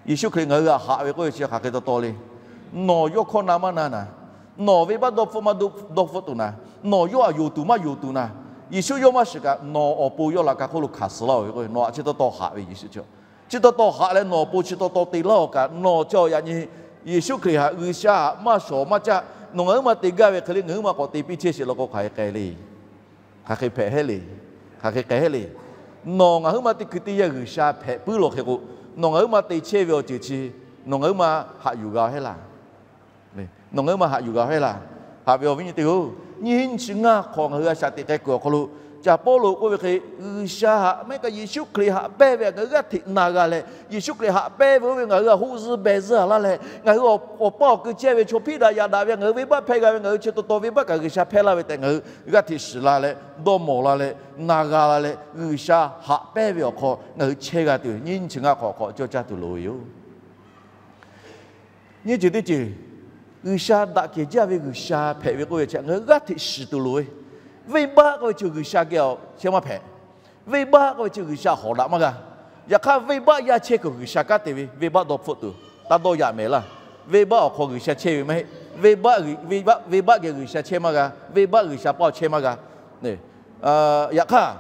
Yeˍsuˆ Hkriꞈ ngaˬ hui htaꞈ haꞈ ve k'oˆ ve chi hk'aˬ hk'e taw taw le. Nawˬ yawˇ hkawˇ na maˇ na naˍ, nawˬ venˇbaˆ dawˇ hpfuhˆ maˇ dawˇ hpfuhˆ tuˬ naˍ, nawˬ yawˇ htaꞈ yonˍ tuˬ maˇ yonˍ tuˬ naˍ, Yeˍsuˆ yawˇ maˇ shiˍ kaꞈ nawˬ awˬ pon yawˇ laꞈ ka hk'oˆ lo hkanˍ suh laˇ-oˬ ve k'o, nawˬ htaꞈ chi taw taw haꞈ ve Yeˍsuˆ chi, chi taw taw haꞈ leh nawˬ awˬ pon chi taw taw te laˇ-oˬ kaꞈ, nawˬ chi yaꞈ nyi Yeˍsuˆ Hkriꞈ htaꞈ G'uiˬsha htaꞈ maˇ shawˍ maˇ caˆ, Nawˬ ngaˬ huiˉ ma te gaˇ ve hk'e le, ngaˬ huiˉ ma k'awꞈ te piˇ chehˇ sheˍ law k'o, hk'aˬ hk'e k'ai le. Hk'aˬ hk'e hpehꞈ heˆ le. Hk'aˬ hk'e k'ai heˆ le. Nawˬ ngaˬ huiˉ ma teˇ hkui teˇ yanˇ G'uiˬsha hpehꞈ puiˉ law hk'e k'o, nawˬ ngaˬ huiˉ ma te chehˇ ve awˬ ceuˬ chi nawˬ ngaˬ huiˉ ma haꞈ yuˬ g'a heˆ laˇ. Nawˬ ngaˬ huiˉ ma haꞈ yuˬ g'a heˆ laˇ. Haꞈ ve awˬ viˉ nyi teˇ-oˬ, nyiˇ hinˉ nyiˇ chi ngaˇ hk'awꞈ ngaˬ hui a shaꞈ teꞈ k'ai kuiˬ awˬ hk'aw lo, Caˍ Pawˇluꞈ k'oˆ ve hk'e, G'uiˬsha haꞈ maˇ heˆ kaꞈ Yeˍsuˆ Hkriꞈ haꞈ pehnˇ ve htaꞈ ngaˬ hui g'aˇ hteꞈ na g'a leh, Yeˍsuˆ Hkriꞈ haꞈ pehnˇ ve oˇ ve ngaˬ hui htaꞈ hoˆ zuhˇ beh zuhˇ a laˇ leh, ngaˬ hui awˬ paˇ awˬ keu chehˇ ve chaw hpiˇ daꞈ yaꞈ daꞈ ve, ngaˬ hui venˇbaˆ hpehˇ g'a ve, ngaˬ hui chi taw taw venˇbaˆ kaꞈ G'uiˬsha hpehˇ laˇ ve tehꞈ ngaˬ hui g'aˇ hteꞈ shiˍ la leh, dawˇ mawˬ la leh, na g'a la leh, G'uiˬsha haꞈ pehnˇ ve awˬ hk'aw ngaˬ hui chehˇ g'a tuˬ, nyiˇ chi ngaˇ hk'awꞈ hk'awꞈ cawˇ caˇ tuˬ loˍ ve yoˬ. Nyiˇ ceuˬ teˇ ceuˬ, G'uiˬsha daꞈ kehˬ jaˇ ve G'uiˬsha hpehꞈ ve k'oˆ ve chi ngaˬ hui g'aˇ hteꞈ shiˍ tuˬ loˍ ve. Venˇbaˆ k'oˆ ve chi G'uiˬsha geh awˬ chehˇ maˇ hpehꞈ. Venˇbaˆ k'oˆ ve chi G'uiˬsha hawˍ daꞈ maˇ g'a. Yaꞈ hk'aˇ, venˇbaˆ yaˇ chehˇ kuiˬ G'uiˬsha kanˉ te ve, venˇbaˆ dawˇ hpfuhˆ tuˬ taˇ dawˇ yaꞈ mehˍ laˇ. Venˇbaˆ awˬ hk'aw G'uiˬsha chehˇ ve maˇ heˆ. Venˇbaˆ geh G'uiˬsha chehˇ maˇ g'a. Venˇbaˆ G'uiˬsha paˇ chehˇ maˇ g'a. Yaꞈ hk'aˇ,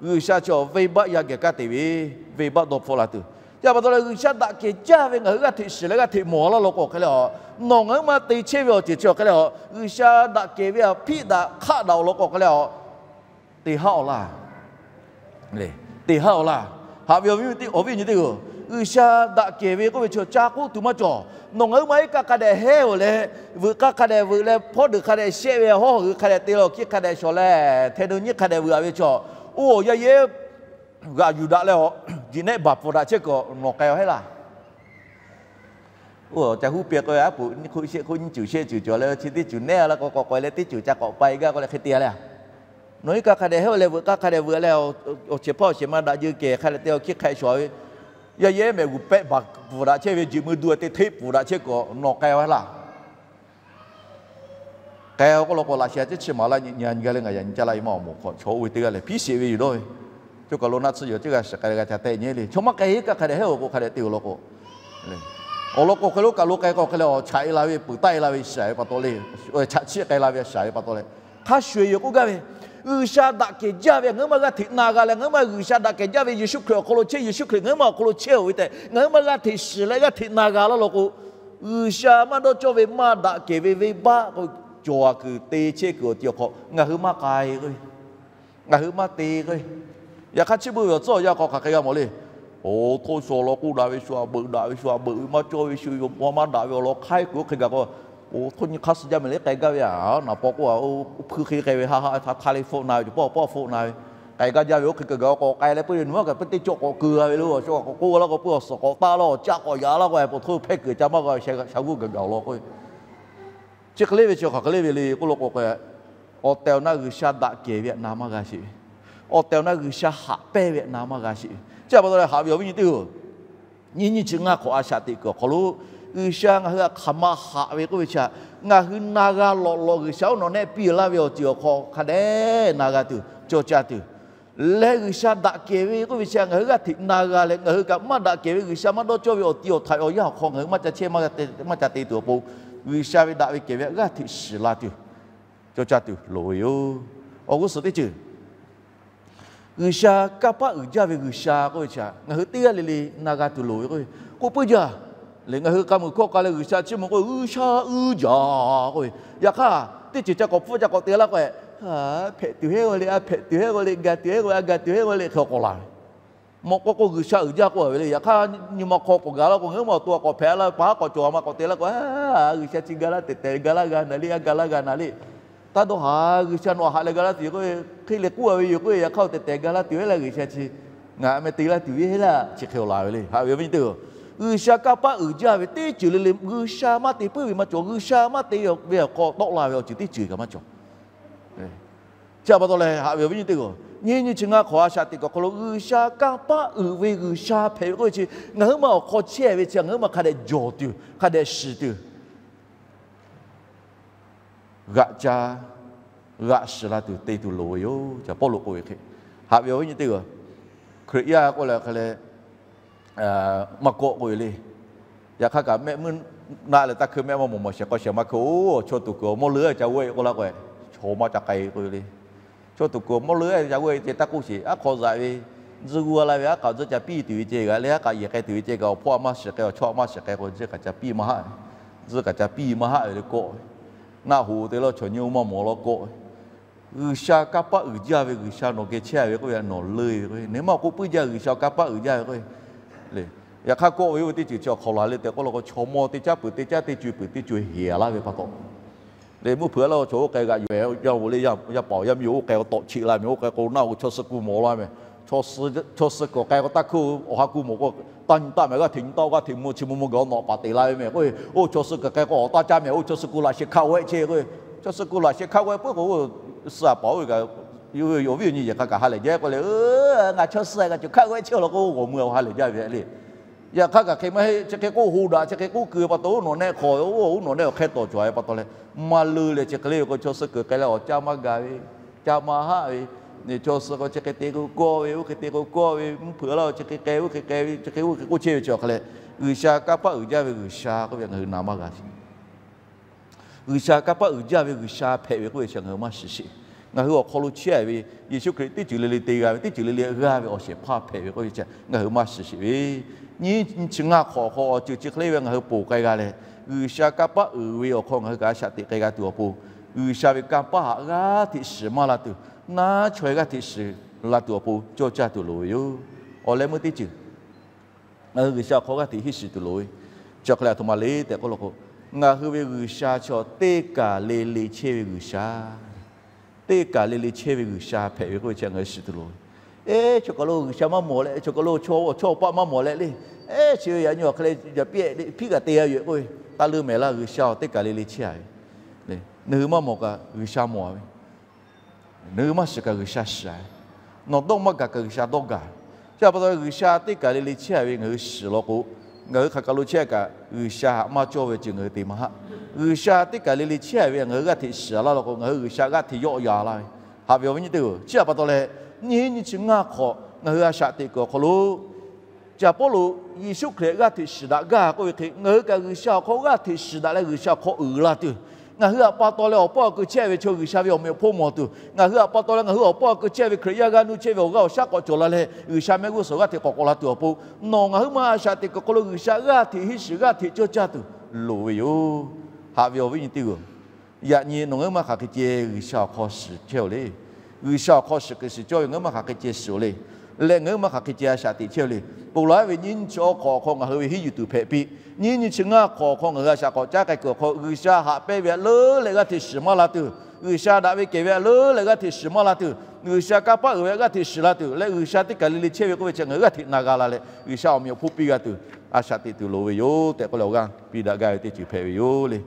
G'uiˬsha chi awˬ venˇbaˆ yaˇ geh kanˉ te ve, venˇbaˆ dawˇ hpfuhˆ la tuˬ. Chi pa taw leh G'uiˬsha daꞈ kehˬ jaˇ ve ngaˬ hui g'aˇ hteꞈ shiˍ leh g'aˇ hteꞈ mawˬ laˇ law k'o hk'e leh a, nawˬ ngaˬ huiˉ ma te chehˇ ve awˬ ceuˬ chi awˬ hk'e leh a, G'uiˬsha daꞈ kehˬ ve htaꞈ hpiˆ daꞈ hk'aˆ daꞈ awˬ lawn k'o hk'e leh a, te haˉ awˬ laˇ. Te haˉ awˬ laˇ. Haꞈ ve awˬ viˉ awˬ viˉ nyi teˇ-oˬ, G'uiˬsha daꞈ kehˬ ve k'oˆ ve chi ca k'oˆ tuˬ maˇ cawˬ. Nawˬ ngaˬ huiˉ ma iˉ kaˆ hk'a dehꞈ hehˉ-oˬ leh, veuꞈ k'aˇ hk'a dehꞈ veuꞈ leh, hpawˇ deuꞈ hk'a dehꞈ shehˆ ve, hawˉ hui hk'a dehꞈ te leh, awˬ hkiˇ hk'a dehꞈ shawˍ leh, hteˇ nu nyiˇ hk'a dehꞈ veuꞈ-a ve chaw, oˇ awˬ yaˇ yehˉ g'aꞈ yuˬ daꞈ leh, jiꞈ nehˆ baˬ pfuhˍ daꞈ chehˇ kuiˬ nawˬ k'ai awˬ hehˉ laˇ. Oˇ ca huˉ peh k'o, aˉ poꞈ nyiˇ hk'oˆ shehˆ hk'oˆ nyiˇ ceuˬ shehˆ ceuˬ cawˬ leh, chi teˇ ceuˬ nehˉ la k'o, k'awꞈ k'awꞈ leh teˇ ceuˬ ca k'awꞈ pai gaˇ k'o leh hk'e te-a leh, nawˬ iˉ kaˆ hk'a dehꞈ hehˉ leh veuꞈ k'aˇ hk'a dehꞈ veuꞈ leh, awˬ shehˍ hpaˇ awˬ shehˍ ma daꞈ jeu kehˬ hk'a leh te awˬ hkiˇ hk'a shawˍ ve, yaˇ yehˉ mehꞈ g'uˬ pehˆ baˬ pfuhˍ daꞈ chehˇ ve, jiꞈ mui du-a te hteˇ pfuhˍ daꞈ chehˇ kuiˬ nawˬ k'ai awˬ hehˉ laˇ. K'ai-o k'oˆ law k'o, laꞈ sheh a ciˉ chi maˍ laˇ nyi nyi gaˇ leh, ngaˬ yaꞈ nyi caˇ laˇ ve maˇ awˬ moˍ hk'aw chaw oˇ ve teˇ g'aˇ lehˬ, hpiˉ sheˍ ve yuˬ dawˇ ve. Cawˇ kaˬ lo naˆ tsuhˇ yoˬ, cawˇ g'a shiˍ k'ai leh g'a ca tehˆ nyi le. Chaw maˇ k'ai iˉ kaˆ hk'a dehꞈ hehˉ-oˬ k'o, hk'a dehꞈ te-oˬ law k'o, awˬ lawn k'o hk'e lo kaˬ lo k'ai k'o hk'e leh, awˬ chaꞈ-e la ve, peuˬ taˆ-e la ve shaˍ ve pa taw le, chaꞈ chiˆ k'ai la ve shaˍ ve pa taw leh, hk'a shuˍ-e yoˬ k'oˆ gaˇ ve, G'uiˬsha daꞈ kehˬ jaˇ ve ngaˬ huiˉ ma g'aˇ hteꞈ na g'a leh, ngaˬ huiˉ ma G'uiˬsha daꞈ kehˬ jaˇ ve Yeˍsuˆ Hkriꞈ awˬ hk'aw lo chehˇ, Yeˍsuˆ Hkriꞈ ngaˬ huiˉ ma awˬ hk'aw lo chehˇ-oˬ ve tehꞈ ngaˬ huiˉ ma g'aˇ hteꞈ shiˍ leh g'aˇ hteꞈ na g'a laˇ law k'o, G'uiˬsha maˇ dawˇ cawˇ ve maˇ daꞈ kehˬ ve venˇbaˆ k'o, cawˬ-a kuiˬ te chehˇ kuiˬ awˬ ti awˬ hk'aw ngaˬ hui maˇ k'ai k'o, ngaˬ hui maˇ te k'o, yaꞈ hk'aˇ chi beuꞈ ve awˬ tcuhˉ awˬ yanˇ hk'aw hk'aˬ hk'e g'a mawˬ le. Oˇ htoˇ shaw law k'oˆ daꞈ ve shu-a, beuꞈ daꞈ ve shu-a, beuꞈ ve maˇ cawˇ ve shu, yawˇ maˇ daꞈ ve awˬ lawn hk'aiˉ kuiˬ oˇ hk'e gaˬ k'o, oˇ htoˇ nyi hk'aˇ suh jaˇ mehˍ le k'ai gaˇ ve a, naˍ paw k'oˆ-a, oˇ hpui hk'e k'ai ve ha ha htaˇ htaˇ le hpfuhˆ na ve, cawˬ pawˆ pawˆ hpfuhˆ na ve, k'ai gaˇ jaˇ ve oˇ hk'e gaˬ gaˬ k'o, k'ai leh puiˉ ve nawˬ hui kaꞈ puiˉ teˇ cawˆ k'awꞈ keu-a ve le. Awˬ shaw k'awꞈ k'oˆ laˇ k'o, puiˉ awˬ suhˍ k'awꞈ taˆ laˇ, awˬ caˆ k'awꞈ yaꞈ laˇ k'o, a po htoˇ hpehˇ kuiˬ ca maˇ g'a ve, sha g'uˇ gaˬ gaˬ awˬ lawn k'o, chi hk'e le ve chi hk'aˬ hk'e le ve le k'oˆ law k'o, awˬ tehˬ awˬ na G'uiˬsha daꞈ kehˬ ve htaꞈ na maˇ g'a sheˍ ve, awˬ tehˬ awˬ na G'uiˬsha haꞈ pehnˇ ve htaꞈ na maˇ g'a sheˍ ve. Chi pa taw leh haꞈ ve awˬ viˉ nyi teˇ-oˬ, nyiˇ nyiˇ chi ngaˇ hk'awꞈ a shaꞈ teꞈ kuiˬ awˬ hk'aw lo, G'uiˬsha ngaˬ hui htaꞈ hk'aˬ ma haꞈ ve k'oˆ ve chi htaꞈ ngaˬ hui na g'a lawꞈ lawꞈ, G'uiˬsha oˇ nawˬ nehˆ piˇ laˇ ve awˬ ceuˬ awˬ hk'aw hk'a dehꞈ na g'a tuˬ, cawˇ caˇ tuˬ, leh G'uiˬsha daꞈ kehˬ ve k'oˆ ve chi htaꞈ ngaˬ hui g'aˇ hteꞈ na g'a leh, ngaˬ hui kaꞈ maˇ daꞈ kehˬ ve G'uiˬsha maˇ dawˇ cawˇ ve awˬ ti awˬ htaiꞈ awˬ yanˇ awˬ hk'aw ngaˬ hui maˇ ca chehˇ maˇ g'a te, maˇ ca te tuˬ awˬ pon, G'uiˬsha ve daꞈ ve kehˬ ve htaꞈ g'aˇ hteꞈ shiˍ la tuˬ, cawˇ caˇ tuˬ loˍ ve yoˬ. Awˬ g'uˇ suhˍ teˇ ceuˬ, G'uiˬsha kanˇ paˆ uiˍ jaˇ ve G'uiˬsha k'oˆ ve chi htaꞈ ngaˬ hui teˇ g'aˇ le le na g'a tuˬ loˍ ve k'oˆ ve, k'oˆ puiˉ jaˇ. Lehˬ, ngaˬ hui k'a muiˬ hkawˇ k'a leh G'uiˬsha chiˇ mvuh k'oˆ ve, G'uiˬsha uiˍ jaˇ k'oˆ ve, yaꞈ hk'aˇ teˇ ceuˬ ca k'awꞈ hpfuhˆ ca k'awꞈ te laˇ k'o, hpehꞈ tuˬ heˆ g'a le, a hpehꞈ tuˬ heˆ g'a le, gaˬ tuˬ heˆ g'a le, a gaˬ tuˬ heˆ g'a le hk'e k'awꞈ laˬ ve, mawꞈ k'aw k'o G'uiˬsha uiˍ jaˇ k'oˆ ve le. Yaꞈ hk'aˇ nyi ma hk'aw k'awꞈ gaˬ laˇ k'o, ngaˬ hui ma awˬ to a k'awꞈ hpehꞈ laˇ, pa haˉ k'awꞈ cawˬ a ma k'awꞈ te laˇ k'o, G'uiˬsha chi ga laˇ tehꞈ tehꞈ ga laˇ g'a na le, a ga laˇ g'a na le. Taˇ dawˇ haˍ, G'uiˬsha nawˬ htaꞈ haꞈ leh ga laˇ tuˬ yoˬ k'oˆ ve, hk'e leh k'oˆ a ve yoˬ k'oˆ ve, yaꞈ hk'aˇ tehꞈ tehꞈ ga laˇ tuˬ ve laˇ, G'uiˬsha chi ngaˬ meh te laˇ tuˬ ve laˇ, chi hk'e awˬ laˬ ve le. Haꞈ ve awˬ viˉ nyi teˇ-oˬ, G'uiˬsha kanˇ paˆ uiˍ jaˇ ve teˇ ceuˬ le le G'uiˬsha maˇ te puiˉ ve maˇ cawˬ. G'uiˬsha maˇ te ve awˬ hk'aw tawˆ la ve awˬ ceuˬ teˇ ceuˬ kaꞈ maˇ cawˬ. Chi pa taw leh haꞈ ve awˬ viˉ nyi teˇ-oˬ, nyiˇ nyiˇ chi ngaˇ hk'awꞈ a shaꞈ teꞈ kuiˬ awˬ hk'aw lo G'uiˬsha kanˇ paˆ uiˍ ve G'uiˬsha hpehꞈ ve k'oˆ ve chi ngaˬ hui ma awˬ hk'aw chehˇ ve chi ngaˬ hui ma hk'a dehꞈ jawˬ tuˬ, hk'a dehꞈ shiˍ tuˬ g'aꞈ ca g'aꞈ shiˍ la tuˬ te tuˬ loˍ ve yoˬ. Caˍ Pawˇluꞈ k'oˆ ve hk'e, haꞈ ve awˬ viˉ nyi teˇ-oˬ, Hkriꞈ yaˇ k'oˆ leh hk'e leh maˇ kawˆ k'oˆ ve le. Yaꞈ hk'aˇ kaꞈ mehˆ meuˇ naˆ leh taˇ hkui mehˆ maˇ mawˬ mawˬ shehˍ k'aw shehˍ ma hkui-oˬ, chaw tuˬ kuiˬ awˬ mawˇ leuˉ ca g'awˇ-e k'oˆ laˇ k'o, chaw maˇ ca k'ai k'oˆ ve le. Chaw tuˬ kuiˬ awˬ mawˇ leuˉ ca g'awˇ-e ceh taˇ k'oˆ sheˍ. Aˉ hk'aw zaꞈ ve tzuhˇ g'uˇ laˇ ve aˉ kaꞈ tzuhˇ ca piˇ tuˬ ve ceh g'aꞈ leh aˉ kaꞈ yehˬ k'ai tuˬ ve ceh kaꞈ awˬ hpawˇ a maˇ shiˍ k'ai, awˬ chawˇ a maˇ shiˍ k'ai k'o, tzuhˇ kaꞈ ca piˇ maˇ haˆ ve, tzuhˇ kaꞈ ca piˇ maˇ haˆ ve le kawˆ ve Naˆ hoꞈ te lawˇ chaw nyi oˇ maˇ mawˬ law kawˆ ve, G'uiˬsha kanˇ paˆ uiˍ jaˇ ve G'uiˬsha nawˬ geh chehˇ ve k'oˆ ve nawˬ leuˇ ve k'o, nawˬ maˇ k'oˆ puiˉ jaˇ G'uiˬsha kanˇ paˆ uiˍ jaˇ ve k'o, yaꞈ hk'aˇ kawˆ ve oˇ ve teˇ ceuˬ chi awˬ hk'aw laˬ le tehꞈ k'oˆ law k'o, chaw mawˇ teˇ caˉ peuˬ teˇ caˉ teˇ co-e heˍ laˇ ve pa taw, le mvuhˇ hpeuꞈ laˇ chaw oˇ k'ai g'aꞈ yuˬ-e, yaˇ vo le yaˇ paˍ-oˬ, yaˇ miˇ-oˬ, oˇ k'ai k'o tawꞈ cheꞈ la meh, oˇ k'ai k'o naˆ-oˬ chaw suh ku mawˬ la meh. Chaw suh kuiˬ k'ai k'o taˇ hkuˇ, awˬ ha ku mawˬ k'o, taˇ nyi taˆ meh, g'aˇ hteꞈ nyi taˆ, g'aˇ hteꞈ mvuh chi mvuh mvuh gaˬ-o nawꞈ paˍ teꞈ la ve meh k'o, oˇ chaw suh kuiˬ k'ai k'o awˬ taˇ caˇ meh, oˇ chaw suh ku laꞈ sheh hkaˆ g'awehˆ chehˇ k'o, chaw suh ku laꞈ sheh hkaˆ g'awehˆ puiˉ k'o, suh-a paˍ-oˬ, awˬ viˉ awˬ nyi yehˬ hk'a kaꞈ ha lehˬ jaˇ k'o le, ngaˬ chaw suh kaꞈ cawˬ hkaˆ g'awehˆ chehˇ law k'o, g'awˬ mui awˬ ha lehˬ jaˇ ve le. Yaꞈ hk'aˇ kaꞈ hk'e maˇ heˆ, chi hk'e k'oˆ hu daꞈ, chi hk'e k'oˆ keu pa taw, oˇ nawˬ nehˆ hk'aw, oˇ nawˬ nehˆ awˬ hk'e tawˍ cawˬ ve pa taw leh, maˇ leuˇ leh chi hk'e le k'o, chaw suh kuiˬ k'ai leh awˬ caˇ maˇ gaˬ ve, caˇ maˇ haˆ ve, chaw suh k'o chi hk'e te k'o kawˆ ve, oˇ hk'e te k'o kawˆ ve, mvuhˇ hpeuꞈ laˇ-oˬ chi hk'e k'ai, oˇ hk'e k'ai ve, chi hk'e oˇ hk'e k'oˆ chehˇ ve chi awˬ hk'a leh, G'uiˬsha kanˇ paˆ uiˍ jaˇ ve G'uiˬsha k'oˆ ve ngaˬ hui na maˇ g'a sheˍ. G'uiˬsha kanˇ paˆ uiˍ jaˇ ve G'uiˬsha hpehꞈ ve k'oˆ ve chi ngaˬ hui maˇ shiˍ sheˍ. Ngaˬ hui awˬ hk'aw lo chehˇ ve Yeˍsuˆ Hkriꞈ teˇ ceuˬ le le te g'a ve, teˇ ceuˬ le le g'aˇ ve awˬ shehˍ hpaˇ hpehꞈ ve k'oˆ ve chi ngaˬ hui maˇ shiˍ sheˍ ve. Nyiˇ chi ngaˇ hk'awꞈ hk'aw awˬ ceuˬ chi hk'e le ve ngaˬ hui ponˬ k'ai g'a leh, G'uiˬsha kanˇ paˆ uiˍ ve awˬ hk'aw ngaˬ hui kaꞈ a shaꞈ teꞈ k'ai g'a tuˬ awˬ pon, G'uiˬsha ve kanˇ paˆ haꞈ g'aˇ hteꞈ shiˍ maˇ la tuˬ, naˉ chaweh g'aˇ hteꞈ shiˍ la tuˬ awˬ pon cawˇ caˇ tuˬ loˍ ve yoˬ. Awˬ leh meuˇ teˇ ceuˬ ngaˬ hui G'uiˬsha awˬ hk'aw g'aˇ hteꞈ hiˉ shiˍ tuˬ loˍ ve, chi hk'e le a htoꞈ ma le tehꞈ k'oˆ law k'o, ngaˬ hui ve G'uiˬsha chaw teˇ kaˬ le le chehˇ ve G'uiˬsha, teˇ kaˬ le le chehˇ ve G'uiˬsha hpehꞈ ve k'oˆ ve chi ngaˬ hui shiˍ tuˬ loˍ ve. Eˇ, chaw kaˬ lo G'uiˬsha maˇ mawˬ leh, chaw kaˬ lo chaw awˬ chawˇ awˬ paˆ maˇ mawˬ leh le. Eˇ, chi ve yaꞈ nyi awˬ hk'e le yaꞈ piˇ piˉ kaꞈ te g'a yoˬ k'oˆ ve, taˇ leuˇ mehˍ laˇ, G'uiˬsha teˇ kaˬ le le chehˇ-a ve. Nawˬ hui maˇ mawˬ kaꞈ G'uiˬsha mawˬ-a ve. Nawˬ hui maˇ shiˍ kaꞈ G'uiˬsha shiˍ-a ve. Nawˬ dawˇ maˇ gaˬ kaꞈ G'uiˬsha dawˇ gaˬ. Chi pa taw G'uiˬsha teˇ kaˬ le le chehˇ-a ve ngaˬ hui shiˍ law k'o, ngaˬ hui hk'aˬ kaˬ lo chehˇ kaꞈ G'uiˬsha haꞈ maˇ cawˇ ve ceuˬ ngaˬ hui te maˇ haˆ. G'uiˬsha teˇ kaˬ le le chehˇ-a ve ngaˬ hui g'aˇ hteꞈ shiˍ laˇ law k'o, ngaˬ hui G'uiˬsha g'aˇ hteꞈ yawˆ yan laˇ ve. Haꞈ ve awˬ viˉ nyi teˇ-oˬ, chi pa taw leh, nyiˇ hinˉ nyiˇ chi ngaˇ hk'awꞈ ngaˬ hui a shaꞈ teꞈ kuiˬ awˬ hk'aw lo, Caˍ Pawˇluꞈ Yeˍsuˆ Hkriꞈ g'aˇ hteꞈ shiˍ daꞈ gaˇ k'oˆ ve hk'e, ngaˬ hui kaꞈ G'uiˬsha awˬ hk'aw g'aˇ hteꞈ shiˍ daꞈ leh G'uiˬsha awˬ hk'aw uiˍ la tuˬ, ngaˬ hui htaꞈ pa taw leh awˬ paˇ awˬ keu chehˇ ve chaw G'uiˬsha ve awˬ meꞈ awˬ hponˇ mawˬ tuˬ, ngaˬ hui htaꞈ pa taw leh ngaˬ hui awˬ paˇ awˬ keu chehˇ ve Hkriꞈ yaˇ g'aˇ nuˇ chehˇ ve awˬ g'aˇ awˬ shaˉ k'awꞈ cawˬ la leh G'uiˬsha mehˆ g'uˇ suhˍ g'aˇ hteꞈ k'awꞈ k'awꞈ la tuˬ awˬ pon, nawˬ ngaˬ huiˉ ma a shaꞈ teꞈ kuiˬ awˬ hk'aw lo G'uiˬsha g'aˇ hteꞈ hiˉ shiˍ g'aˇ hteꞈ cawˇ caˇ tuˬ loˍ ve yoˬ. Haꞈ ve awˬ viˉ nyi teˇ-oˬ, yaꞈ nyi nawˬ ngaˬ huiˉ ma hk'aˬ hk'e ceh G'uiˬsha awˬ hk'aw shiˍ chehˇ-oˬ le. G'uiˬsha awˬ hk'aw shiˍ kuiˬ shiˍ cawˇ ve ngaˬ huiˉ ma hk'aˬ hk'e ceh shiˍ-oˬ le. Leh ngaˬ huiˉ ma hk'aˬ hk'e ceh a shaꞈ teꞈ chehˇ-oˬ le. Ponˬ laˬ-a ve nyiˇ nyi chi awˬ hk'awꞈ awˬ hk'aw ngaˬ hui ve hiˉ yuˬ tuˬ hpehꞈ piˇ. Nyiˇ nyi chi ngaˇ hk'awꞈ awˬ hk'aw ngaˬ hui a shaꞈ k'awꞈ caˉ k'ai kuiˬ awˬ hk'aw, G'uiˬsha haꞈ pehnˇ ve htaꞈ leuˉ leh g'aˇ hteꞈ shiˍ maˇ la tuˬ, G'uiˬsha daꞈ ve kehˬ ve htaꞈ leuˉ leh g'aˇ hteꞈ shiˍ maˇ la tuˬ, G'uiˬsha kanˇ paˆ uiˍ ve htaꞈ g'aˇ hteꞈ shiˍ la tuˬ leh G'uiˬsha teˇ kaˬ le le chehˇ ve k'oˆ ve chi ngaˬ hui g'aˇ hteꞈ na g'a la leh G'uiˬsha awˬ meꞈ awˬ hponˇ piˇ g'a tuˬ, a shaꞈ teꞈ tuˬ loˍ ve yoˬ tehꞈ k'oˆ leh awˬ g'aˇ piˇ daꞈ gaˇ ve teˇ ceuˬ hpehꞈ ve yoˬ le.